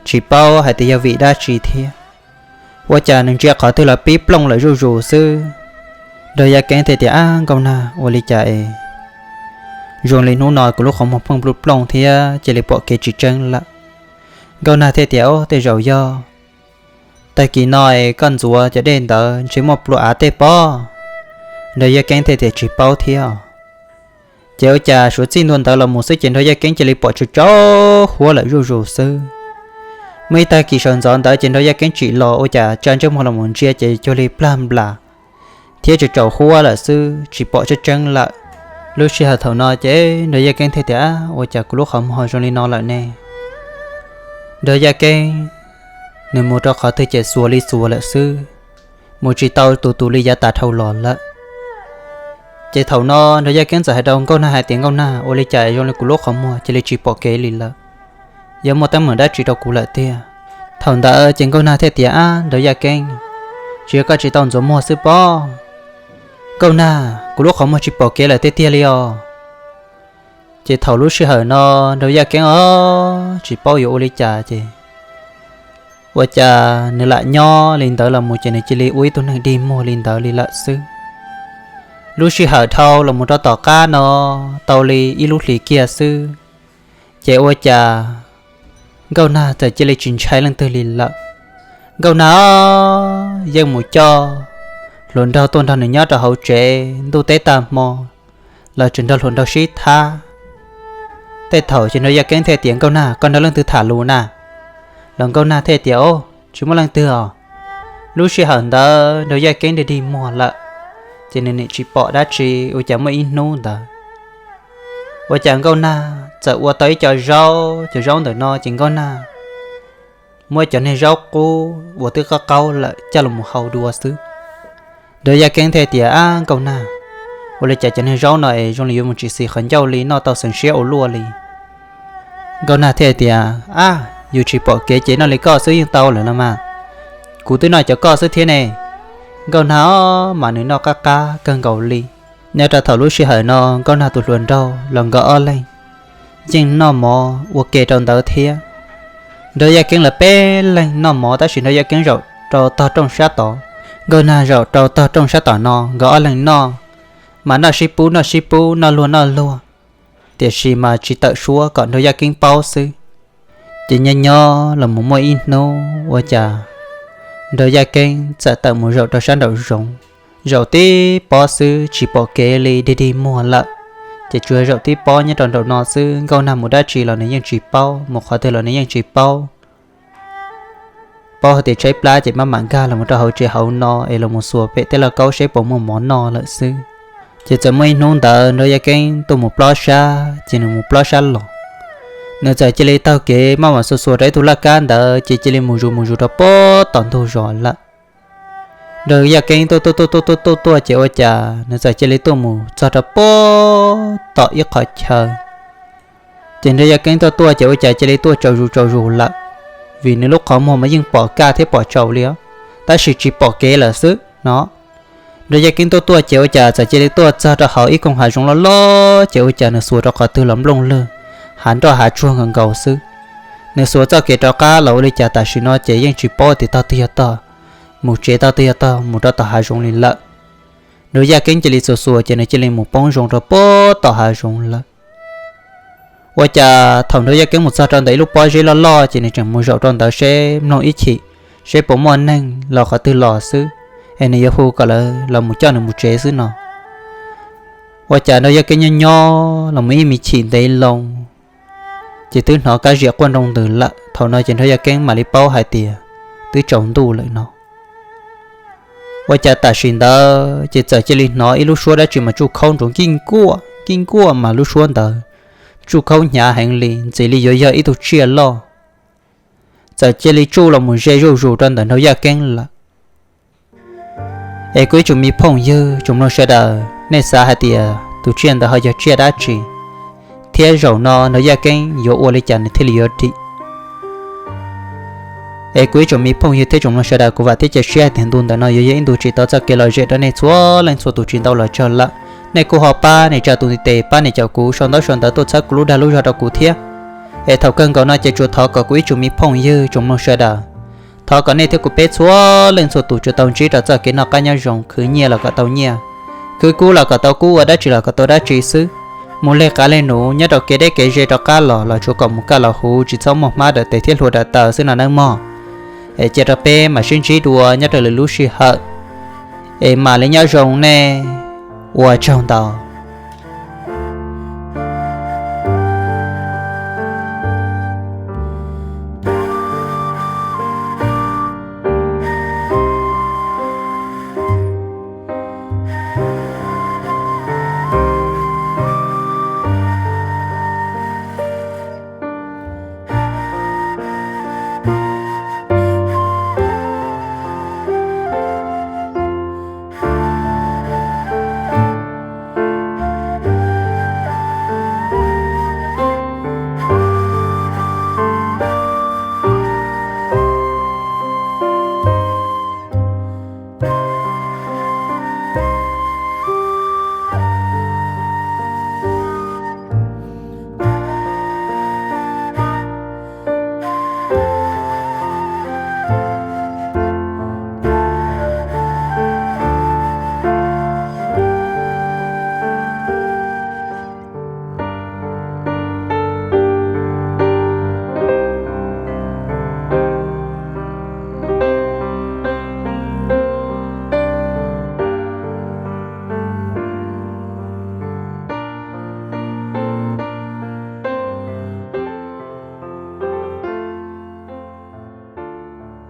tsis paub hais tias yog vim dab tsi thiab. Ua cas nws ntsia qhov twg los pib plooj lawm zuj zus xwb. Nraug Yaj Keeb thiaj tias, Ab Nkauj Nag, ua li cas es zoo li hnub no kuv lub qhov muag pheej plooj plooj thiab cia li pom kev tsis tseeb lawm? Nkauj Nag thiaj tias, Au, tej zaum yog tag kis no es koj ntxuav cov dej ntawd ntshe muaj plua av tej pob. Nraug Yaj Keeb thiaj tias, Tsis paub thiab. Ces ua cas suav txij ntua ntawd los mus xwb ces Nraug Yaj Keeb cia li pom tsau tsau huab lawm zuj zus xwb. Muaj ib tag kis sawv ntxov ntawd ces Nraug Yaj Keeb tsim los ua cas tsa ntsej muag los mus ntsia ces cuag li plag nplas thiab tsau tsau huab lawm xwb, tsis pom tseeb tseeb lawm. Lub sij hawm thaum no ces Nraug Yaj Keeb thiaj tias, Ua cas kuv lub qhov muag zoo li no lawm ne? Nraug Yaj Keeb nws mus rau qhov twg ces xuas li xuas lawm xwb, mus tsis tau tus tus li yav tas dhau los lawm. Ces thaum no Nraug Yaj Keeb txawm hais rau Nkauj Nag hais tias, Nkauj Nag, ua li cas zoo li kuv lub qhov muag cia li tsis pom kev li lawm? Yog muaj teeb meem dab tsi rau kuv lawm tiag? Thaum ntawd ces Nkauj Nag thiaj tias, Ab Nraug Yaj Keeb, tsis yog koj tsis tau ntxuav muag xwb pob. Nkauj Nag, kuv lub qhov muag tsis pom kev lawm tiag tiag li os. Ces thaum lub sij hawm no Nraug Yaj Keeb os tsis paub yuav ua li cas ces ua cas nws lam nyob li ntawd los mus ces nws cia li ua ib tug neeg dig muag li ntawd li lawm xwb. Lub sij hawm dhau los mus rau tom qab no tau li ib lub hlis kiag xwb, ces ua cas Nkauj Nag txawm cia li tsis ntshai leej twg li lawm. Nkauj Nag yeej mus coj hluas nraug tuaj nrog nws nyob rau hauv tsev, ntuj teb tag hmo los tseem nrog hluas nraug sib thab. Tej thaum ces Nraug Yaj Keeb thiaj tias, Nkauj Nag, koj nrog leej twg tham lus na? Los Nkauj Nag thiaj tias, Au, tsis muaj leej twg os. Lub sij hawm ntawd Nraug Yaj Keeb dig dig muag lawm, ces nws nim tsis pom dab tsi, ua cas muaj ib hnub ntawd ua cas Nkauj Nag txawm ua tau ib co zaub, cov zaub ntawm no ces Nkauj Nag muab cov niag zaub qub uas twb qab qaub lawm coj los mus hau dua xwb. Nraug Yaj Keeb thiaj tias, Ab Nkauj Nag, ua li cas cov niag zaub no es zoo li yuav mus tsis xis qhov ncauj li, noj tau xeev siab ua luaj li. Nkauj Nag thiaj tias, Ab, yus tsis pom kev ces noj li koj xwb yeej tau lawm los mas. Kuv twb noj cov koj xwb thiab ne. Nkauj Nag os mas nws noj qab qab kawg nkaus li. Nyob rau thaum lub sij hawm no Nkauj Nag tus hluas nraug los nkawd ob leeg yeej noj mov ua ke rau ntawd thiab. Nraug Yaj Keeb lawv peb leeg noj mov tab sis Nraug Yaj Keeb zaum rau tog rooj sab tod, Nkauj Nag zaum rau tog rooj sab tom no, nkawd ob leeg noj mas noj sib pub noj sib pub, noj luag noj luag, tiam sis mas tsis tawm suab kom Nraug Yaj Keeb paub xwb. Ces nyob nyob los mus muaj ib hnub ua cas Nraug Yaj Keeb txawm tawm mus zaum rau sab nraum zoov, zaum tib pob xwb tsis pom kev li, dig dig muag lawm. Ces tsuas zaum tib pob nyob rau nraum no xwb, Nkauj Nag mus dab tsi los nws yeej tsis paub, mus qhov twg los nws yeej tsis paub. Paub hais tias tshaib plab ces maj mam nkag los mus rau hauv tsev hauv no es los mus xuas pem tej lauj kaub seb puas muaj mov noj lawm xwb. Ces txawm muaj ib hnub ntawd Nraug Yaj Keeb tuaj mus plob sab, ces nws mus plob sab los, nws txawm cia li taug kev maj mam xuas xuas rau ib tug laj kab ntawd ces cia li mus zus mus zus rau pob tom ntug zos lawm. Nraug Yaj Keeb tuaj tuaj tuaj tuaj tuaj tuaj tuaj ces ua cas nws txawm cia li tuaj mus txog rau pob tom ib qhov chaw. Ces Nraug Yaj Keeb tuaj tuaj ces ua cas cia li tuaj tsaus zus tsaus zus lawm, vim nws lub qhov muag mas yeej pom kaj thiab pom tsaus li os, tab sis tsis pom kev lawm xwb no. Nraug Yaj Keeb tuaj tuaj ces ua cas txawm cia li tuaj txog rau hauv ib koog hav zoov loj loj ces ua cas nws xuas rau qhov twg los nplooj lwg, hav nroj hav tsuag nkaus nkaus xwb. Nws xuas txoj kev rov qab los ua li cas tam sim no ces yeej tsis paub tias tog twg yog tog mus tsev, tog twg yog tog mus rau tom hav zoov li lawm. Nraug Yaj Keeb cia li xuas xuas ces nws cia li mus poob zoo rau pob tom hav zoov lawm. Ua cas thaum Nraug Yaj Keeb mus txog rau ntawm ib lub pob zeb loj loj ces nws tseem mus zaum rau ntawd seb mloog ib chim, seb puas muaj neeg los qhov twg los xwb, es nws yuav hu kom lawv los mus coj nws mus tsev xwb no. Ua cas Nraug Yaj Keeb nyob nyob los mus ib me chim ntev loo, ces twb hnov kab ziam quaj nroo ntws lawm. Thaum no ces Nraug Yaj Keeb mam li paub hais tias twb tsaus ntuj lawm no. Ua cas tam sim ntawd ces txawm cia li hnov ib lub suab dab tsi mas tsuj khaub nrov nkij nkuaj nkij nkuaj mas lub suab ntawd tsuj khaub hnyav heev li, ntxim li yuav yog ib tug tsiaj loj. Txawm cia li tsuj los mus ze zuj zus rau ntawm Nraug Yaj Keeb lawm. Es kuv ib tsoom me phooj ywg tsoom mloog sawv daws, nej xav hais tias tus tsiaj ntawd ho yog tsiaj dab tsi, thiab zaum no Nraug Yaj Keeb yuav ua li cas nws thiaj li yuav dim? Es kuv ib tsoom me phooj ywg thiab tsoom mloog sawv daws, kuv vam thiab cia siab hais tias ntu ntawm no yuav yog ib ntu tsis tau txoj kev lom zem rau nej txhua leej txhua tus tsis ntau los tsawg lawm. Nej kuj ho pab nias tsa tus ntiv tes, pab nias caum kuv sau ntaub sau ntawv tuaj txhawb kuv lub dag lub zog rau kuv thiab. Es thaum kawg nkaus no ces tsuas thov kom kuv ib tsoom me phooj ywg tsoom mloog sawv daws, thov kom nej thiab kuv peb txhua leej txhua tus tsuas tau ntsib rau txoj kev noj qab nyob zoo, khwv nyiaj los kom tau nyiaj, khwv kub los kom tau kub, ua dab tsi los kom tau dab tsi xwb. Mus leg qav leg nuv nyob rau kev deb kev ze rov qab los los tsuas kom mus kaj los huv, tsis txhob muaj hmab dawm tes thiab hlua dawm taw xwb no nawb mog. Es cia rau peb mam sib ntsib dua nyob rau lwm lub sij hawm. Es mam li nyob zoo nej, ua tsaug ntau.